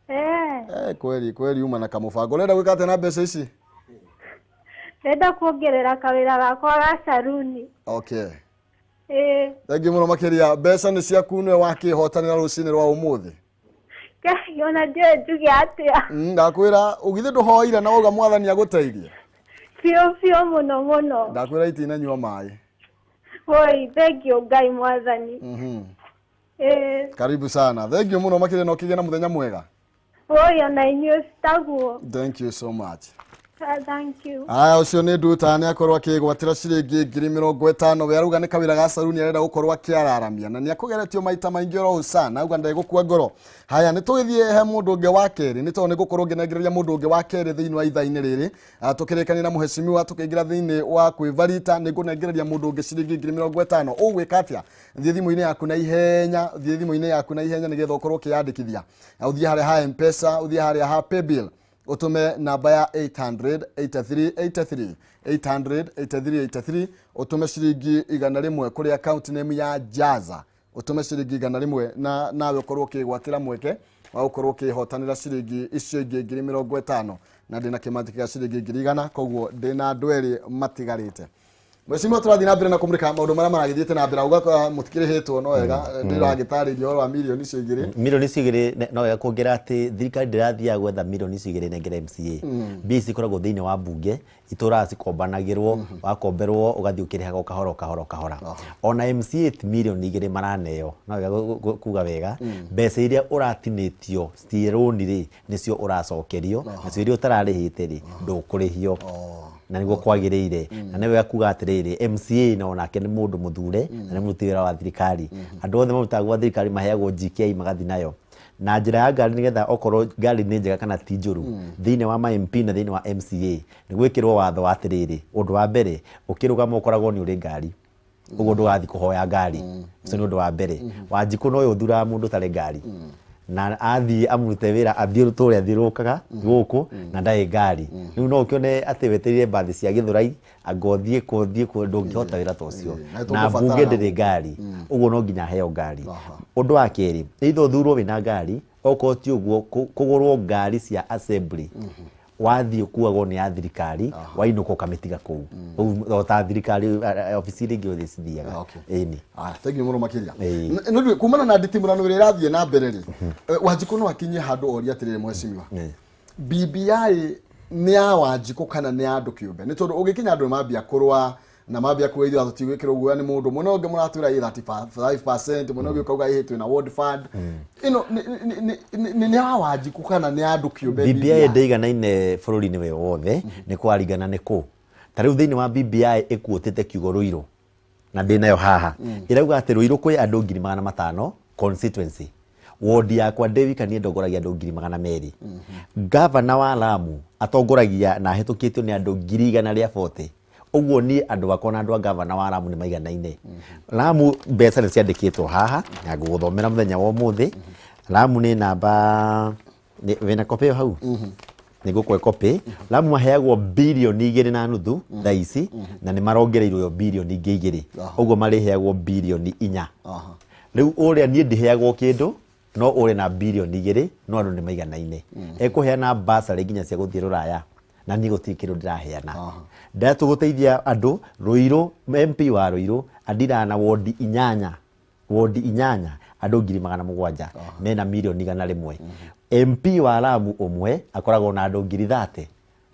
[SPEAKER 9] Eh.
[SPEAKER 1] Eh, kweli kweli uma na kamũbango. Ũrenda gwĩka atĩa na mbeca ici?
[SPEAKER 9] Ndenda kuongerera kawĩra gakwa ga saruni.
[SPEAKER 1] Okay.
[SPEAKER 9] Ĩĩ.
[SPEAKER 1] Thank you mũno makĩria. Mbeca nĩ ciaku, nĩwe wakĩhotanĩra rũcinĩ rwa ũmũthĩ.
[SPEAKER 9] Ngai, ona ndiũĩ njuge atĩa.
[SPEAKER 1] Ndakwĩra ũgithĩ ndũhoire na wauga Mwathani agũteithie?
[SPEAKER 9] Biũ biũ, mũno mũno.
[SPEAKER 1] Ndakwĩra itinanyua maĩ.
[SPEAKER 9] Woi, thank you Ngai Mwathani. Ĩĩ.
[SPEAKER 1] Karibu sana, thank you mũno makĩria na ũkĩgĩe na mũthenya mwega.
[SPEAKER 9] Woi, ona inyuĩ citaguo.
[SPEAKER 1] Thank you so much.
[SPEAKER 9] Ah, thank you.
[SPEAKER 1] Aya, ũcio nĩ Nduta, nĩ akorwo akĩgwatĩra ciringi 50,000. We arauga nĩ kawĩra ga saruni arenda gũkorwo akĩararamia na nĩ akũgeretio maita maingĩ oro sana, auga ndegũkua ngoro. Haya, nĩ tũgĩthiĩ he mũndũ ũngĩ wa kerĩ, nĩ tondũ nĩ ngũkorwo ngĩnengereria mũndũ ũngĩ wa kerĩ thĩinĩ wa ithaa-inĩ rĩrĩ. Tũkĩrĩkania na mũhecimiwa tũkĩingĩra thĩinĩ wa kwĩvarita, nĩ ngũnengereria mũndũ ũngĩ ciringi 50,000. Ũgwĩka atĩa? Thiĩ thimũ-inĩ yaku na ihenya, thiĩ thimũ-inĩ yaku na ihenya nĩgetha ũkorwo ũkĩyandĩkithia. Ũthiĩ harĩa ha Mpesa, ũthiĩ harĩa ha Paybill, utume namba ya 800 83 83, 800 83 83, utume ciringi 100 kũrĩ account name ya Jaza, utume ciringi 100 na nawe ũkorwo ũkĩgwatĩra mweke wa gũkorwo ũkĩhotanĩra ciringi icio ingĩ 50,000. Na ndĩna kĩmanjĩka gĩa ciringi 100,000, koguo ndĩna andũ erĩ matigarĩte. Mheshimiwa, tũrathiĩ na mbere na kũmũrĩka maũndũ marĩa maragĩthiĩte na mbere. Auga mũtikĩrĩhĩtwo no wega, ndĩragĩtarĩria ũhoro wa mirioni icio igĩrĩ.
[SPEAKER 2] Mirioni icio igĩrĩ, no wega kuongerera atĩ thirikari ndĩrathiaga gwetha mirioni icio igĩrĩ nengere MCA. Mbia ici ikoragwo thĩinĩ wa mbunge, itũraga cikombanagĩrwo, wakomberwo ũgathiĩ ũkĩrĩhaga o kahora o kahora o kahora. Ona MCA ti mirioni igĩrĩ maraneo, no wega kuga wega, mbeca iria ũratinĩtio ci rũni rĩ, nĩcio ũracokerio, nacio iria ũtararĩhĩte rĩ, ndũkũrĩhio, na nĩguo kwagĩrĩire. Na nĩ wega kuga atĩrĩrĩ, MCA no nake nĩ mũndũ mũthure na nĩ mũruti wĩra wa thirikari. Andũ othe marutaga gwa thirikari maheagwo GK magathiĩ nayo na njĩra ya ngari, nĩgetha okorwo ngari nĩ njega kana ti njũru. Thĩinĩ wa ma MP na thĩinĩ wa MCA nĩ gwĩkĩrwo watho wa atĩrĩrĩ, ũndũ wa mbere, ũkĩrũgama ũkoragwo nĩ ũrĩ ngari, ũguo ndũgathiĩ kũhoya ngari. Ũcio nĩ ũndũ wa mbere. Wanjikũ noyo ũthuraga mũndũ ũtarĩ ngari na athiĩ amũrute wĩra, athiĩ tũrĩa athiũrũrũkaga gũkũ na ndarĩ ngari. Rĩu no ũkĩone atĩ wetereire mbathi cia Gĩthũrai, anga ũthiĩ kũ, ũthiĩ kũ, ndũngĩhota wĩra ta ũcio.
[SPEAKER 1] Na
[SPEAKER 2] na mbunge ndĩrĩ ngari, ũguo no nginya aheo ngari. Ũndũ wa kerĩ, either ũthurwo wĩna ngari, okorwo ti ũguo, kũgũrwo ngari cia assembly, wathiĩ ũkuagwo nĩ ya thirikari, wainũka ũkamĩtiga kũu. Ũguo, o ta thirikari obici iria ingĩ othe cithiaga. Ĩni.
[SPEAKER 1] Aya, thank you mũno makĩria.
[SPEAKER 2] Ĩĩ.
[SPEAKER 1] Nĩ kumana na nditimũrano ĩrĩa ĩrathiĩ na mbere rĩ, Wanjikũ no akinyie handũ orie atĩrĩrĩ, mheshimiwa, BBI nĩ ya Wanjikũ kana nĩ ya andũ kĩũmbe? Nĩ tondũ ũgĩkinya andũ nĩ mambia kũrũa. Na mambia kuga ithuĩ tũtigwĩkĩrwo guoya nĩ mũndũ. Mwena ũngĩ mũratwĩra ĩ 35%, mwena ũngĩ ũkauga ĩ twĩna ward fund. Ĩno nĩ ya Wanjikũ kana nĩ ya andũ kĩũmbe?
[SPEAKER 2] BBI ndĩiganaine bũrũri-inĩ wĩ wothe, nĩ kũraringana nĩ kũ. Ta rĩu thĩinĩ wa BBI ĩkuũtĩte kiugo Ruiru, na ndĩnayo haha, ĩrauga atĩ Ruiru kwĩ andũ 500,000 constituency. Wodi yakwa ndĩ wika niĩ ndongoragia andũ 200,000. Gavana wa Lamu atongoragia na ahĩtũkĩtio nĩ andũ 140,000. Ũguo niĩ andũ akwa na andũ a gavana wa Lamu nĩ maiganaine. Lamu mbeca nĩ ciandĩkĩtwo haha na ngũgũthomera mũthenya wa ũmũthĩ. Lamu nĩ namba wĩna copy ĩyo hau, nĩ ngũkũhe copy. Lamu maheagwo 2.5 birioni thaa ici, na nĩ marongereirwo 2 ingĩ birioni, ũguo marĩheagwo 4 birioni. Rĩu ũrĩa niĩ ndiheagwo kĩndũ, no ũrĩ na 2 birioni, no andũ nĩ maiganaine. Ekũheana basarĩ nginya cia gũthiĩ rũraya, na niĩ gũtirĩ kĩndũ ndĩraheana. Ndatũgũteithia andũ Ruiru. MP wa Ruiru andiraga na wondi inyanya, wondi inyanya, andũ 700,000 mena 100 million. MP wa Lamu ũmwe akoragwo na andũ 30,000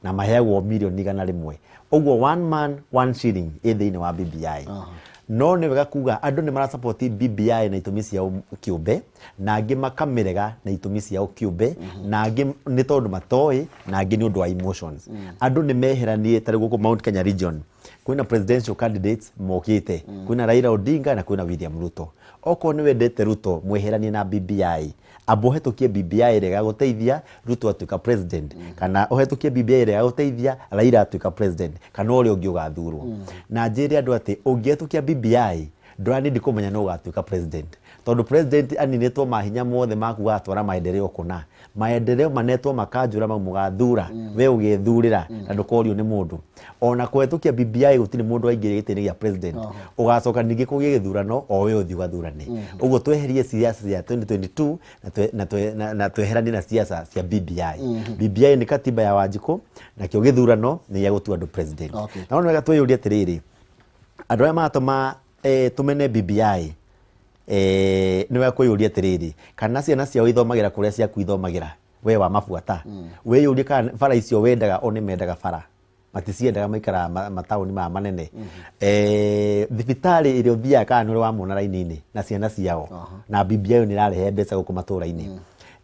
[SPEAKER 2] na maheagwo 100 million. Ũguo one man one shilling ĩ thĩinĩ wa BBI. No nĩ wega kuga andũ nĩ marasapoti BBI na itũmi ciao kĩũmbe, na angĩ makamĩrega na itũmi ciao kĩũmbe, na angĩ nĩ tondũ matoĩ, na angĩ nĩ ũndũ wa emotions. Andũ nĩ meheranie. Ta rĩu gũkũ Mount Kenya region kwĩna presidential candidates mokĩte, kwĩna Raila Odinga na kwĩna William Ruto. Okorwo nĩ wendete Ruto, mweheranie na BBI. Amba ũhetũkie BBI ĩrĩa ĩgagũteithia Ruto atuĩka president, kana ũhetũkie BBI ĩrĩa ĩgagũteithia Raila atuĩka president, kana ũrĩa ũngĩ ũgathurwo. Na njĩre andũ atĩ ũngĩhetũkia BBI, ndũranindi kũmenya no ũgatuĩka president, tondũ president aninĩtwo mahinya mothe maku gatwara maendeleo kũna maendeleo manetwo makanjũra mau mũgathura we ũgethurĩra, na ndũkorio nĩ mũndũ. Ona kũhetũkia BBI gũtirĩ mũndũ aingĩrĩ gĩtĩ-inĩ gĩa president. Ũgacoka ningĩ kũgĩe gĩthurano, o we ũthiĩ ũgathurane. Ũguo tweherie siasa cia 2022 na tweheranie na siasa cia BBI. BBI nĩ katiba ya Wanjikũ, nakĩo gĩthurano nĩ gĩa gũtua andũ president. Na no wega twĩyũrie atĩrĩrĩ, andũ arĩa maratũma tũmene BBI, nĩ wega kwĩyũria atĩrĩrĩ, kana ciana ciao ithomagĩra kũrĩa ciaku ithomagĩra we wa mabuata. Wĩyũrie kana bara icio wendaga o nĩ mendaga bara, maticiendaga, maikaraga mataũni maya manene. Thibitarĩ ĩrĩa ũthiaga, kana nĩ ũrĩ wamona raini-inĩ na ciana ciao, na BBI nĩ ĩrarehe mbeca gũkũ matũra-inĩ.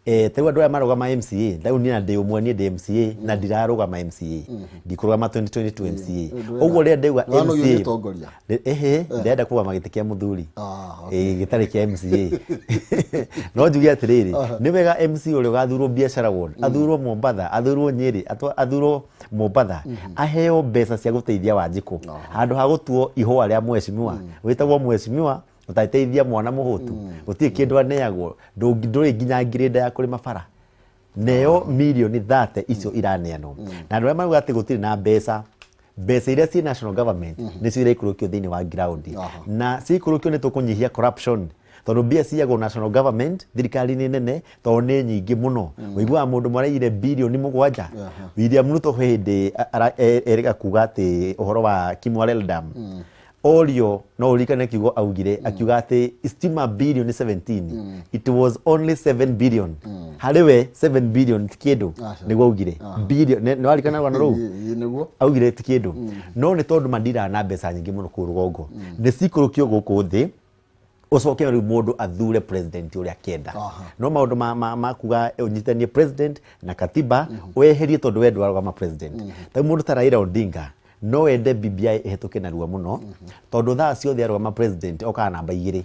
[SPEAKER 2] Ta rĩu andũ aya marũgama MCA, rĩu niĩ na ndĩ ũmwe, niĩ ndĩ MCA na ndirarũgama MCA, ndikũrũgama 2022 MCA. Ũguo rĩrĩa ndauga
[SPEAKER 1] Nĩwanogio
[SPEAKER 2] MCA
[SPEAKER 1] nĩ ũtongoria?
[SPEAKER 2] Ehe, ndĩrenda kũrũgama gĩtĩ kĩa mũthuri.
[SPEAKER 1] Ah.
[SPEAKER 2] Gĩtarĩ kĩa MCA. No njuge atĩrĩrĩ, nĩ wega MC ũrĩa ũgathurwo biacara ward, athurwo Mombatha, athurwo Nyĩrĩ, athurwo Mombatha, aheo mbeca cia gũteithia Wanjikũ handũ ha gũtuo ihũa rĩa mheshimiwa wĩtagwo mheshimiwa ũtangĩteithia mwana mũhũtu. Gũtirĩ kĩndũ aneagwo. Ndũrĩ nginya ngirĩnda ya kũrĩma bara, neo 30 mirioni icio iraneanwo. Na andũ arĩa marauga atĩ gũtirĩ na mbeca, mbeca iria ciĩ national government nĩcio iraikũrũkio thĩinĩ wa ground, na ciikũrũkio nĩ tũkũnyihia corruption, tondũ mbia ciagwo national government, thirikari-inĩ nene, tondũ nĩ nyingĩ mũno. Ũiguaga mũndũ maraigire 7 birioni. William Ruto hĩndĩ erĩga kuga atĩ ũhoro wa Kimwarer Dam orio, no ũririkane kiugo augire, akiuga atĩ stima 17 birioni, it was only 7 billion. Harĩ we 7 billion ti kĩndũ.
[SPEAKER 1] Aca.
[SPEAKER 2] Nĩguo augire billion. Nĩ warikana rũgano rũu?
[SPEAKER 1] Ĩ, nĩguo.
[SPEAKER 2] Augire ti kĩndũ, no nĩ tondũ mandiraga na mbeca nyingĩ mũno kũu rũgongo, nĩ cikũrũkio gũkũ thĩ, ũcoke rĩu mũndũ athure president ũrĩa akĩenda. No maũndũ ma kuga ũnyitithanie president na katiba weherie, tondũ we ndwarũgama president. Ta rĩu mũndũ ta Raila Odinga no ende BBI ĩhetũke narua mũno, tondũ thaa ciothe arũgama president okaga namba 2,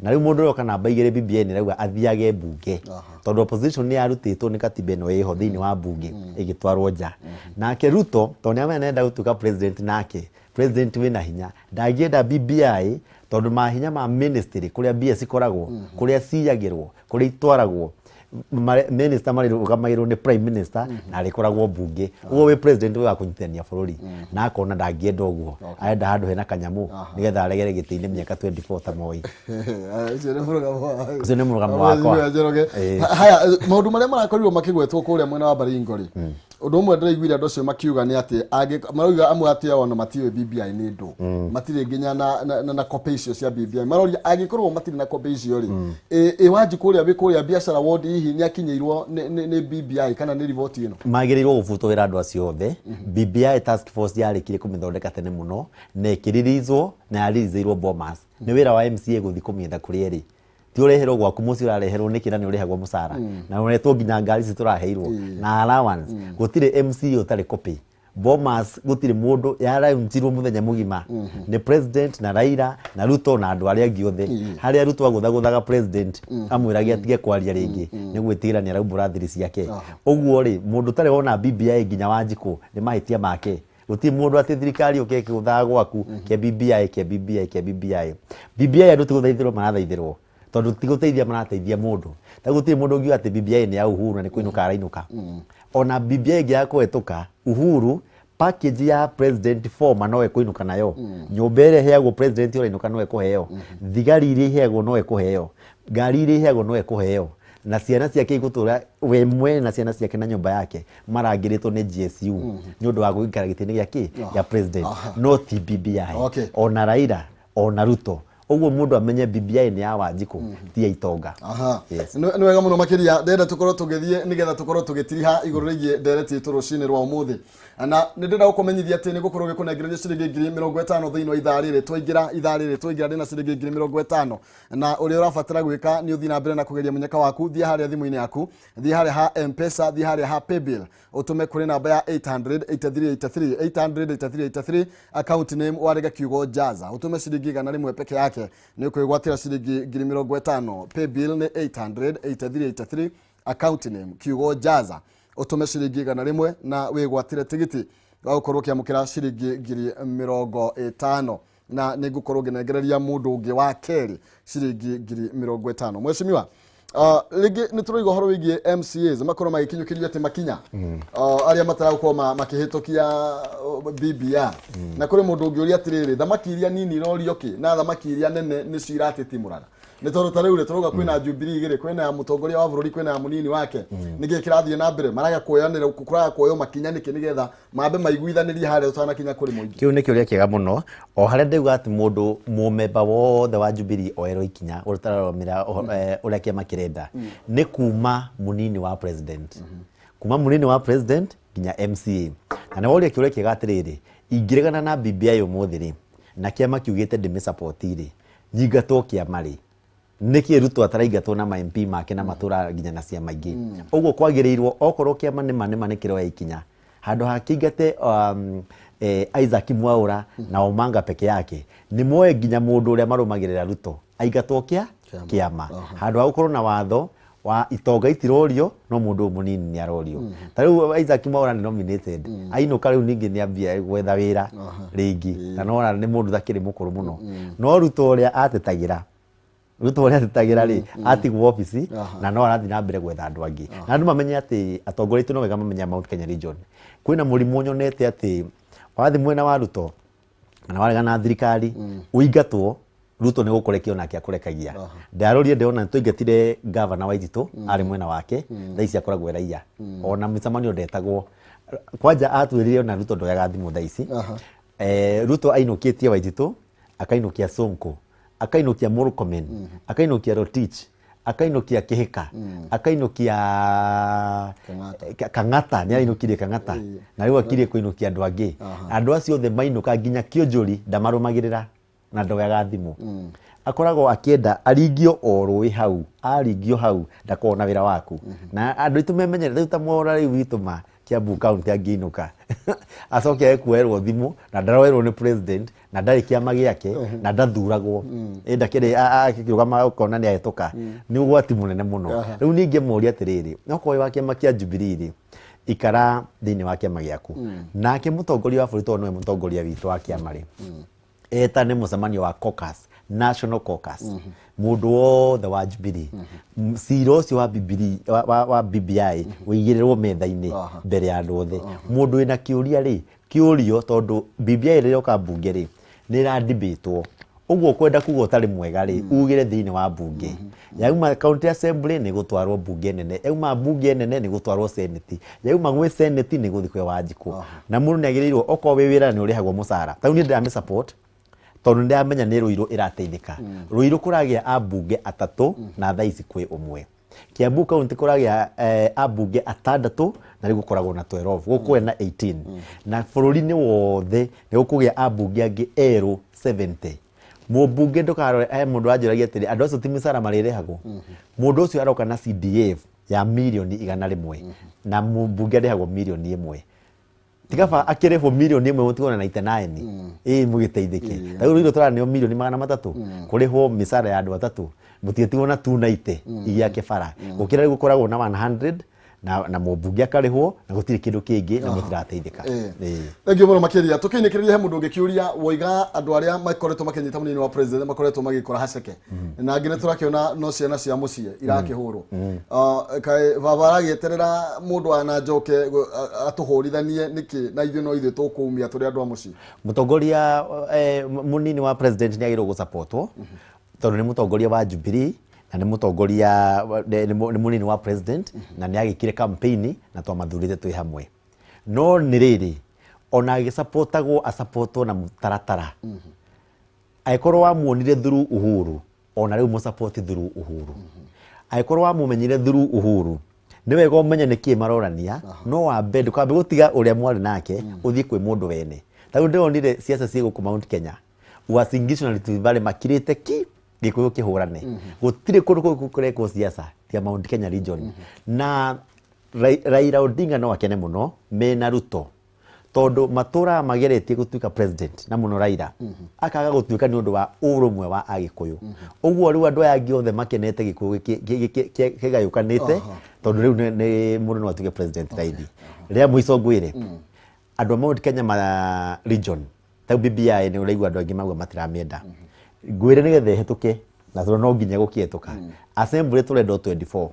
[SPEAKER 2] na rĩu mũndũ ũrĩa oka namba 2, BBI nĩ ĩrauga athiage mbunge, tondũ opposition nĩ yarutĩtwo nĩ katiba ĩno ĩho thĩinĩ wa mbunge ĩgĩtwarwo nja. Nake Ruto, tondũ nĩ amenya nĩarenda gũtuĩka president, nake president wĩna hinya ndangĩenda BBI, tondũ mahinya ma ministry kũrĩa mbia cikoragwo, kũrĩa ciyagĩrwo, kũrĩa itwaragwo, minister marĩrũgamagĩrwo nĩ prime minister na arĩkoragwo mbunge. Ũguo wĩ president wĩ wa kũnyitithania bũrũri, na akona ndangĩenda ũguo, arenda handũ hena kanyamũ nĩgetha aregere gĩtĩ-inĩ mĩaka 24 ta Moi.
[SPEAKER 1] Ũcio nĩ mũrũgamo
[SPEAKER 2] Ũcio nĩ mũrũgamo wakwa.
[SPEAKER 1] Njoroge.
[SPEAKER 2] Ĩĩ.
[SPEAKER 1] Haya, maũndũ marĩa marakorirwo makĩgwetwo kũrĩa mwena wa Baringo rĩ, Ũndũ ũmwe ndĩraiguire andũ acio makiuga nĩ atĩ marauga amwe atĩ ona matiũĩ BBI nĩ ndũ, matirĩ nginya na copy icio cia BBI. Maroria angĩkorwo matirĩ na copy icio rĩ, ĩ Wanjikũ ũrĩa wĩ kũrĩa biacara ward hihi nĩ akinyĩirwo nĩ BBI kana nĩ riboti ĩno?
[SPEAKER 2] Magĩrĩirwo gũbutwo wĩra andũ acio othe. BBI task force yarĩkire kũmĩthondeka tene mũno na ĩkĩririizwo na yaririizĩirwo Bomas. Nĩ wĩra wa MCA gũthiĩ kũmĩetha kũrĩa ĩrĩ. Ti ũreherwo gwaku mũciĩ, ũrareherwo nĩkĩ na nĩ ũrĩhagwo mũcara na ũretwo nginya ngari ici tũraheirwo na allowance. Gũtirĩ MCA ũtarĩ copy. Bomas gũtirĩ mũndũ, yarauntirwo mũthenya mũgima nĩ president na Raila na Ruto na andũ arĩa angĩ othe. Harĩa Ruto agũthagũthaga president amwĩragia atige kwaria rĩngĩ nĩ gwĩtigĩra nĩ araumbũra thiri ciake. Ũguo rĩ, mũndũ ũtarĩ wona BBI nginya Wanjikũ nĩ mahĩtia make. Gũtirĩ mũndũ atĩ thirikari ũke ĩkĩgũthaga gwaku kĩa BBI, kĩa BBI, kĩa BBI. BBI andũ ti gũthaithĩrwo marathaithĩrwo, tondũ ti gũteithia marateithia mũndũ. Ta gũtirĩ mũndũ ũngiuga atĩ BBI nĩ ya Uhuru na nĩ kũinũka arainũka. Ona BBI ĩngĩaga kũhetũka, Uhuru package ya president former no ekũinũka nayo. Nyũmba ĩrĩa ĩheagwo president ũrainũka no ekũheo, thigari iria iheagwo no ekũheo, ngari iria iheagwo no ekũheo, na ciana ciake igũtũra we mwene na ciana ciake na nyũmba yake marangĩrĩtwo nĩ GSU nĩ ũndũ wa gũikara gĩtĩ-inĩ gĩa kĩ gĩa president, no ti BBI. Ona Raila ona Ruto. Ũguo mũndũ amenye BBI nĩ ya Wanjikũ, ti ya itonga.
[SPEAKER 1] Nĩ wega mũno makĩria. Ndĩrenda tũkorwo tũgĩthiĩ nĩgetha tũkorwo tũgĩtiriha igũrũ rĩgiĩ ndereti itũ rũcinĩ rwa ũmũthĩ, na nĩ ndĩrenda gũkũmenyithia atĩ nĩ gũkorwo gĩkũnengereria ciringi 50,000 thĩinĩ wa ithaa rĩrĩ twaingĩra. Ithaa rĩrĩ twaingĩra ndĩna ciringi 50,000, na ũrĩa ũrabatara gwĩka nĩ ũthiĩ na mbere na kũgeria mũnyaka waku. Thiĩ harĩa thimũ-inĩ yaku, thiĩ harĩa ha M-Pesa, thiĩ harĩa ha Paybill, ũtũme kũrĩ namba ya 800 8383, 800 8383, account name warĩga kiugo Jaza, ũtũme ciringi 100 peke yake, nĩ ũkwĩgwatĩra ciringi 50,000. Paybill nĩ 800 8383, account name kiugo Jaza, ũtũme ciringi 100 na wĩgwatĩre tigiti wa gũkorwo ũkĩamũkĩra ciringi 50,000, na nĩ ngũkorwo ngĩnengereria mũndũ ũngĩ wa kerĩ ciringi 50,000. Mheshimiwa, rĩngĩ nĩ tũraigua ũhoro wĩgiĩ MCAs makorwo magĩkinyũkĩrio atĩ makinya arĩa mataragũkorwo makĩhĩtũkia BBI, na kũrĩ mũndũ ũngĩũria atĩrĩrĩ, thamaki iria nini irorio kĩ na thamaki iria nene nĩcio iratitimũraga? Nĩ tondũ ta rĩu rĩ, tũrauga kwĩna Jubilee igĩrĩ, kwĩna ya mũtongoria wa bũrũri, kwĩna ya mũnini wake. Nĩkĩ kĩrathiĩ na mbere? Maraga kuoyanĩra, kũraga kuoywo makinya nĩkĩ nĩgetha mambe maiguithanĩrie harĩa ũtanakinya kũrĩ mũingĩ?
[SPEAKER 2] Kĩu nĩ kĩũria kĩega mũno. O harĩa ndauga atĩ mũndũ mũmemba wothe wa Jubilee oerwo ikinya ũrĩa ũtararũmĩrĩra ũrĩa kĩama kĩrenda, nĩ kuma mũnini wa president, kuma mũnini wa president nginya MCA. Na nĩ woria kĩũria kĩega atĩrĩrĩ, ingĩregana na BBI ũmũthĩ rĩ, na kĩama kiugĩte ndĩmĩsupport rĩ, nyingatwo kĩama rĩ, nĩkĩ Ruto ataraingatwo na ma MP make na matũra nginya na ciama ingĩ? Ũguo kwagĩrĩirwo okorwo kĩama nĩma nĩma nĩ kĩroya ikinya, handũ ha kĩingate Isaac Mwaura na Omanga peke yake, nĩ moe nginya mũndũ ũrĩa marũmagĩrĩra Ruto aingatwo kĩa kĩama, handũ ha gũkorwo na watho wa itonga itirorio no mũndũ ũyũ mũnini nĩ arorio. Ta rĩu Isaac Mwaura nĩ nominated, ainũka rĩu ningĩ nĩ ambia gwetha wĩra rĩngĩ, na nona nĩ mũndũ ũtakĩrĩ mũkũrũ mũno. No Ruto ũrĩa atetagĩra, Ruto ũrĩa atetagĩra rĩ, atigwo obici na no arathiĩ na mbere gwetha andũ angĩ. Na andũ mamenye atĩ atongoria aitũ no wega mamenye Mount Kenya region kwĩna mũrimũ nyonete atĩ wathiĩ mwena wa Ruto kana waregana na thirikari ũingatwo. Ruto nĩ gũkũrekia onake akũrekagia. Ndarorire ndĩrona nĩ twaingatire gavana wa Ititũ arĩ mwena wake, thaa ici akoragwo e raia, ona mĩcemanio ndetagwo. Kwanja atwĩrire ona Ruto ndoyaga thimũ thaa ici. Ruto ainũkĩtie Waititũ, akainũkia Sonko, akainũkia Murkomen, akainũkia Rotich, akainũkia Kĩhĩka, akainũkia Kang'ata. Nĩ arainũkirie Kang'ata na rĩu akirie kũinũkia andũ angĩ. Andũ acio othe mainũka nginya Kĩonjũri ndamarũmagĩrĩra na ndoyaga thimũ. Akoragwo akĩenda aringio o rũĩ hau, aringio hau ndakoragwo na wĩra waku. Na andũ aitũ memenyere rĩu ta Mwaura rĩu witũ ma Kiambu County angĩinũka acoke age kuoerwo thimũ na ndaroerwo nĩ president na ndarĩ kĩama gĩake na ndathuragwo, ĩ ndakĩrĩ akĩrũgama ũkona nĩ ahĩtũka, nĩ ũgwati mũnene mũno. Rĩu ningĩ mũria atĩrĩrĩ, okorwo wĩ wa kĩama kĩa Jubilee rĩ, ikara thĩinĩ wa kĩama gĩaku. Nake mũtongoria wa bũrũri, tondũ nĩwe mũtongoria witũ wa kĩama rĩ, etane mũcemanio wa caucus, national caucus, mũndũ wothe wa Jubilee, cira ũcio wa Bibilia, wa BBI ũigĩrĩrwo metha-inĩ mbere ya andũ othe. Mũndũ wĩna kĩũria rĩ, kĩũrio, tondũ BBI rĩrĩa yoka mbunge rĩ, nĩ ĩradibĩtwo. Ũguo kwenda kuga ũtarĩ mwega rĩ, ugĩre thĩinĩ wa mbunge. Yauma county assembly nĩ gũtwarwo mbunge nene, yauma mbunge nene nĩ gũtwarwo senate, yauma gwĩ senate nĩ gũthiĩ kwĩ Wanjikũ. Na mũndũ nĩ agĩrĩirwo okorwo wĩ wĩra nĩ ũrĩhagwo mũcara. Ta rĩu niĩ ndĩramĩ support tondũ nĩ ndĩramenya nĩ Ruiru ĩrateithĩka. Ruiru kũragĩa ambunge atatũ na thaa ici kwĩ ũmwe. Kiambu county kũragĩa ambunge atandatũ na rĩu gũkoragwo na 12, gũkũgĩa na 18. Na bũrũri-inĩ wothe nĩ gũkũgĩa ambunge angĩ erũ 70. Mũmbunge ndũkarore, he mũndũ wanjũragia atĩrĩ, andũ acio ti mĩcara marĩrĩhagwo? Mũndũ ũcio aroka na CDF ya mirioni 100 na mũmbunge arĩhagwo mirioni 1. Tigaba akĩrĩhwo mirioni 1 mũtigwo na 99 ĩĩ mũgĩteithĩke. Ta rĩu rĩu tũraneo mirioni 300 kũrĩhwo mĩcara ya andũ atatũ, mũtigĩtigwo na 290 igiake bara, gũkĩra rĩu gũkoragwo na 100 na mũmbunge akarĩhwo na gũtirĩ kĩndũ kĩngĩ na mũtirateithĩka. Ĩĩ.
[SPEAKER 1] Thengiũ mũno makĩria. Tũkĩinĩkĩrĩria, he mũndũ ũngĩkĩũria woiga andũ arĩa makoretwo makĩnyita mũnini wa president makoretwo magĩkora haceke, na angĩ nĩ tũrakĩona no ciana cia mũciĩ irakĩhũrwo. Kaĩ baba aragĩeterera mũndũ ana njoke atũhũrithanie nĩkĩ, na ithuĩ no ithuĩ tũkũumia tũrĩ andũ a mũciĩ?
[SPEAKER 2] Mũtongoria mũnini wa president nĩ agĩrĩirwo gũsupportwo tondũ nĩ mũtongoria wa Jubilee na nĩ mũtongoria nĩ mũnini wa president na nĩ agĩkire campaign na twamathurĩte twĩ hamwe. No nĩ rĩrĩ, ona agĩsupportagwo asupportwo na mũtaratara. Angĩkorwo wamuonire through Uhuru, ona rĩu mũsupport through Uhuru. Angĩkorwo wamumenyire through Uhuru, nĩ wega ũmenye nĩkĩ marorania, no wambe ndũkambe gũtiga ũrĩa mwarĩ nake ũthiĩ kwĩ mũndũ wene. Ta rĩu ndĩronire ciaca ciĩ gũkũ Mount Kenya, Uasin Gishu na Rift Valley makirĩte ki Gĩkũyũ kĩhũrane. Gũtirĩ kũndũ kũngĩ kũrekwo ciaca tiga Mount Kenya region. Na Raila Odinga no akene mũno mena Ruto tondũ matũraga mageretie gũtuĩka president na mũno Raila akaga gũtuĩka nĩ ũndũ wa ũrũmwe wa Agĩkũyũ. Ũguo rĩu andũ aya angĩ othe makenete Gĩkũyũ kĩgayũkanĩte tondũ rĩu nĩ mũndũ no atuĩke president raithi. Rĩa mũico ngwĩre, andũ a Mount Kenya ma region ta BBI nĩ ũraigua andũ aingĩ mauga matiramĩenda. Ngwĩre nĩgetha ĩhĩtũke, na tondũ no nginya gũkĩhĩtũka, assembly tũrenda o 24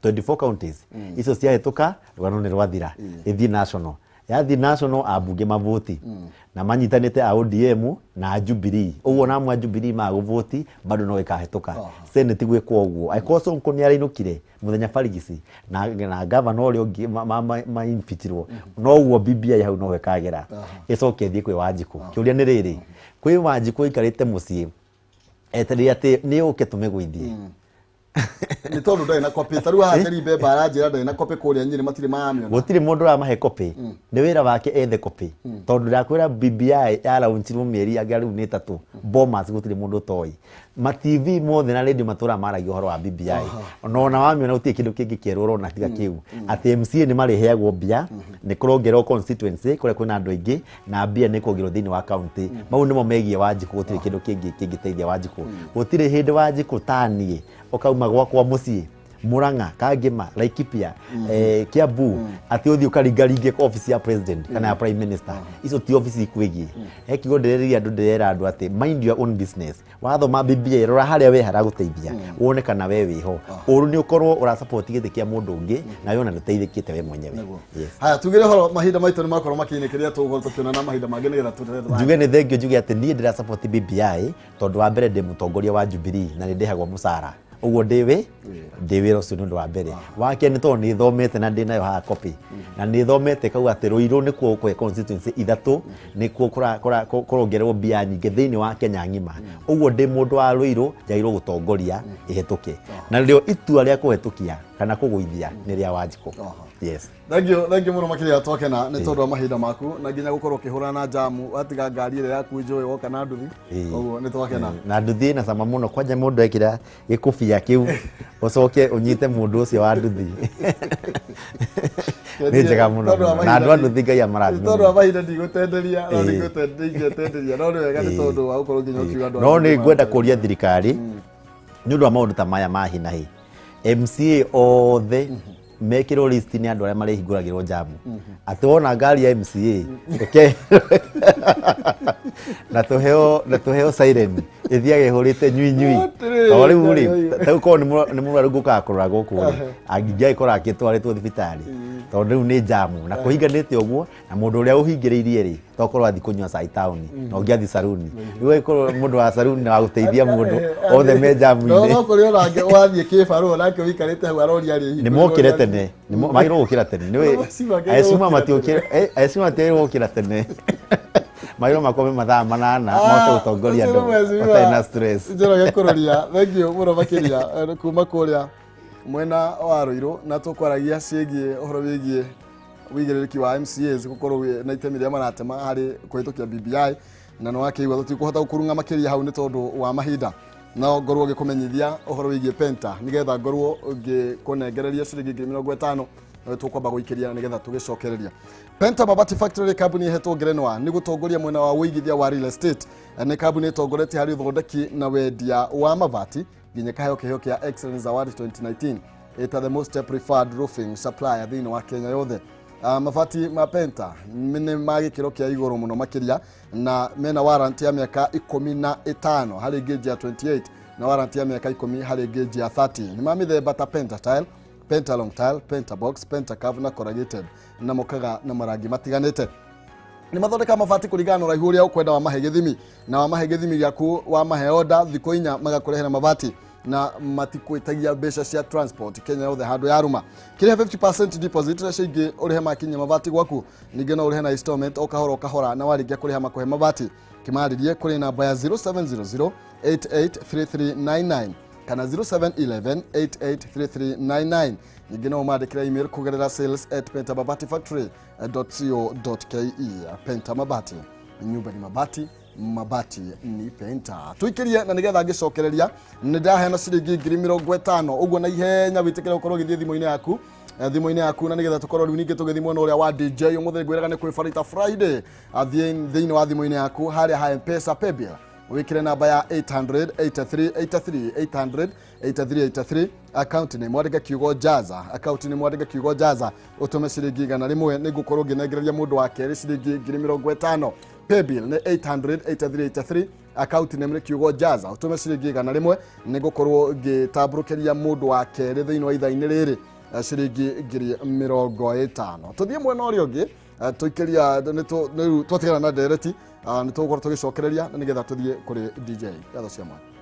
[SPEAKER 2] 24 counties icio ciahĩtũka, rũgano nĩ rwathira. Ĩthiĩ national, yathiĩ national ambunge mavoti na manyitanĩte a ODM na a Jubilee. Ũguo na amwe a Jubilee magũvoti bado no ĩkahĩtũka. Senate gwĩkwo ũguo, angĩkorwo Sonko nĩ arainũkire mũthenya barigici na gavana ũrĩa ũngĩ maimpichirwo, noguo BBI hau no ĩkagera ĩcoke ĩthiĩ kwĩ Wanjikũ. Kĩũria nĩ rĩrĩ, kwĩ Wanjikũ aikarĩte mũciĩ etereire atĩ nĩ ũke tũmĩgũithie?
[SPEAKER 1] Nĩ tondũ ndarĩ na copy. Ta rĩu haha Njeri Mbemba aranjĩra ndarĩ na copy, kũrĩa Nyĩrĩ matirĩ maramĩona.
[SPEAKER 2] Gũtirĩ mũndũ ũramahe copy, nĩ wĩra wake ethe copy, tondũ ndakwĩra BBI yaraunchirwo mĩeri anga rĩu nĩ 3 Bomas, gũtirĩ mũndũ ũtoĩ. Ma TV mothe na radio matũraga maragia ũhoro wa BBI, ona ona wamĩona gũtirĩ kĩndũ kĩngĩ kĩerũ ũrona tiga kĩu atĩ MCA nĩ marĩheagwo mbia, nĩ kũrongererwo constituency kũrĩa kwĩna andũ aingĩ, na mbia nĩ kuongererwo thĩinĩ wa county. Mau nĩmo megiĩ Wanjikũ. Gũtirĩ kĩndũ kĩngĩ kĩngĩteithia Wanjikũ. Gũtirĩ hĩndĩ Wanjikũ taniĩ ũkauma gwakwa mũciĩ Murang'a, Kangema, Laikipia, Kiambu atĩ ũthiĩ ũkaringaringe office ya president kana ya prime minister. Icio ti office ikwĩgiĩ. He kiugo ndĩrerĩria andũ, ndĩrera andũ atĩ mind your own business. Wathoma BBI, rora harĩa we haragũteithia, wone kana we wĩho. Ũru nĩ ũkorwo ũrasupport gĩtĩ kĩa mũndũ ũngĩ na we ona ndũteithĩkĩte we mwenyewe. Yes.
[SPEAKER 1] Haya, tugire horo, mahinda maitũ nĩ makorwo makiinĩkĩria, tũgũkorwo tũkĩonana mahinda mangĩ nĩgetha tũrere.
[SPEAKER 2] Njuge nĩ thengio, njuge atĩ niĩ ndĩra support BBI tondũ wa mbere ndĩ mũtongoria wa Jubilee na nĩ ndĩhagwo mũcara, ũguo ndĩ wĩra ũcio nĩ ũndũ wa mbere. Wa kerĩ nĩ tondũ nĩ thomete na ndĩ nayo haha copy, na nĩ thomete kauga atĩ Ruiru nĩkuo kwĩ constituency ithatũ nĩkuo kũrongererwo mbia nyingĩ thĩinĩ wa Kenya ng'ima. Ũguo ndĩ mũndũ wa Ruiru njagĩrĩirwo gũtongoria ĩhĩtũke, na rĩo itua rĩa kũhĩtũkia kana kũgũithia nĩ rĩa Wanjikũ. Yes.
[SPEAKER 1] Thank you, thank you mũno makĩria. Twakena nĩ tondũ wa mahinda maku na nginya gũkorwo ũkĩhũrana na jamu, watiga ngari ĩrĩa yaku njũĩ woka na nduthi. Koguo nĩ twakena.
[SPEAKER 2] Na nduthi ĩna cama mũno, kwanja mũndũ ekĩra gĩkũbia kĩu ũcoke ũnyite mũndũ ũcio wa nduthi, nĩ njega mũno
[SPEAKER 1] Tondũ wa
[SPEAKER 2] mũno. Na andũ a nduthi Ngai amarathime
[SPEAKER 1] tondũ wa
[SPEAKER 2] mũno.
[SPEAKER 1] Mahinda ndigũtenderia, no ndingĩtenderia, no nĩ wega nĩ tondũ wa gũkorwo nginya ũkiuga andũ a
[SPEAKER 2] No
[SPEAKER 1] nduthi
[SPEAKER 2] nĩ ngwenda kũria thirikari nĩ ũndũ wa maũndũ ta maya ma hi na hi, MCA othe mekĩrwo list nĩ andũ arĩa marĩhingũragĩrwo jamu, atĩ wona ngari ya MCA ũke na tũheo siren ĩthiage ĩhũrĩte nyui nyui.
[SPEAKER 1] Atĩrĩrĩ,
[SPEAKER 2] Tondũ rĩu rĩ
[SPEAKER 1] Ngai.
[SPEAKER 2] ta rĩu korwo nĩ mũrwaru ngũkaga kũrora gũkũ rĩ, angĩngĩagĩkorwo akĩtwarĩtwo thibitarĩ. Tondũ rĩu nĩ jamu na kũhinganĩte ũguo, na mũndũ ũrĩa ũhingĩrĩirie rĩ, tokorwo athiĩ kũnyua cai taũni na ũngĩ athiĩ saruni, rĩu ĩkorwo mũndũ wa saruni na wa gũteithia mũndũ othe me jamu-inĩ.
[SPEAKER 1] No kũrĩ onake wathiĩ kĩbarũa nake ũikarĩte hau aroria rĩ.
[SPEAKER 2] Nĩ mokĩre tene, magĩrĩirwo gũkĩra tene. Nĩ aecuma matiũkĩra, aecuma matiagĩrĩirwo gũkĩra tene, magĩrĩirwo makome mathaa 8 mahote gũtongoria andũ matarĩ na stress.
[SPEAKER 1] Njoroge kũroria, thank you mũno makĩria kuma kũrĩa mwena wa Ruiru, na tũkwaragia ciĩgiĩ ũhoro wĩgiĩ wĩigĩrĩrĩki wa MCAs gũkorwo na itemi rĩrĩa maratema harĩ kũhĩtũkia BBI, na nĩ wakĩigua tũtikũhota gũkũrung'a makĩria hau nĩ tondũ wa mahinda, no ngorwo ngĩkũmenyithia ũhoro wĩgiĩ Penta nĩgetha ngorwo ngĩkũnengereria ciringi 50,000 tũkwamba gũikĩria nĩgetha tũgĩcokereria. Penta Mabati Factory, kambuni ĩhetwo ngerenwa nĩ gũtongoria mwena wa ũigithia wa real estate, nĩ kambuni ĩtongoretie harĩ ũthondeki na wendia wa mabati nginya kaheo kĩheo kĩa Excellence Award 2019 ĩta the most preferred roofing supplier thĩinĩ wa Kenya yothe. Mabati ma Penta nĩ ma gĩkĩro kĩa igũrũ mũno makĩria, na mena warranty ya mĩaka 15 harĩ gauge ya 28 na warranty ya mĩaka 10 harĩ gauge ya 30. Nĩ ma mĩthemba ta Penta tile, Penta long tile, Penta box, Penta curve na corrugated, na mokaga na marangi matiganĩte. Nĩ mathondeka mabati kũringana na ũraihu ũrĩa ũkwenda wa mahe gĩthimi, na wa mahe gĩthimi gĩaku wa mahe order thikũ 4 magakũrehera mabati, na matikwĩtagia mbeca cia transport Kenya yothe handũ yaruma. Kĩrĩha 50% deposit na ciingĩ ũrĩhe makinya mabati gwaku, ningĩ no ũrĩhe na installment o kahora o kahora, na warĩkia kũrĩha makũhe mabati. Kĩmarĩrie kũrĩ namba ya 0700 883399 kana 0711 883399. Ningĩ no ũmandĩkĩre email kũgerera sales@pentamabatifactory.co.ke. Penta Mabati, nyumba ni mabati, mabati ni Penta. Tuikirie na nigetha ngĩcokereria nĩ ndaheana ciringi 50,000 ũguo na ihenya wĩtĩkĩre gũkorwo ũgĩthiĩ thimũ-inĩ yaku, thimũ-inĩ yaku, na nĩgetha tũkorwo rĩu ningĩ tũgĩthiĩ mwena ũrĩa wa DJ. Ũmũthĩ ngwĩraga nĩ kwĩ Farita Friday, athiĩ thĩinĩ wa thimũ-inĩ yaku harĩa ha M-Pesa paybill wĩkĩre namba ya 800 83 83 800 83 83, account name mwandĩke kiugo Jaza, account name mwandĩke kiugo Jaza, ũtũme ciringi 100, nĩ ngũkorwo ngĩnengereria mũndũ wa kerĩ ciringi 50,000. Paybill nĩ 800 83 83, account name nĩ kiugo Jaza, ũtũme ciringi 100, nĩ ngũkorwo ngĩtambũrũkĩria mũndũ wa kerĩ thĩinĩ wa ithaa-inĩ rĩrĩ ciringi 50,000. Tũthiĩ mwena ũrĩa ũngĩ, tũikĩria rĩu twatigana na ndereti, nĩ tũgũkorwo tũgĩcokereria na nĩgetha tũthiĩ kũrĩ DJ. Ngatho cia mwanya.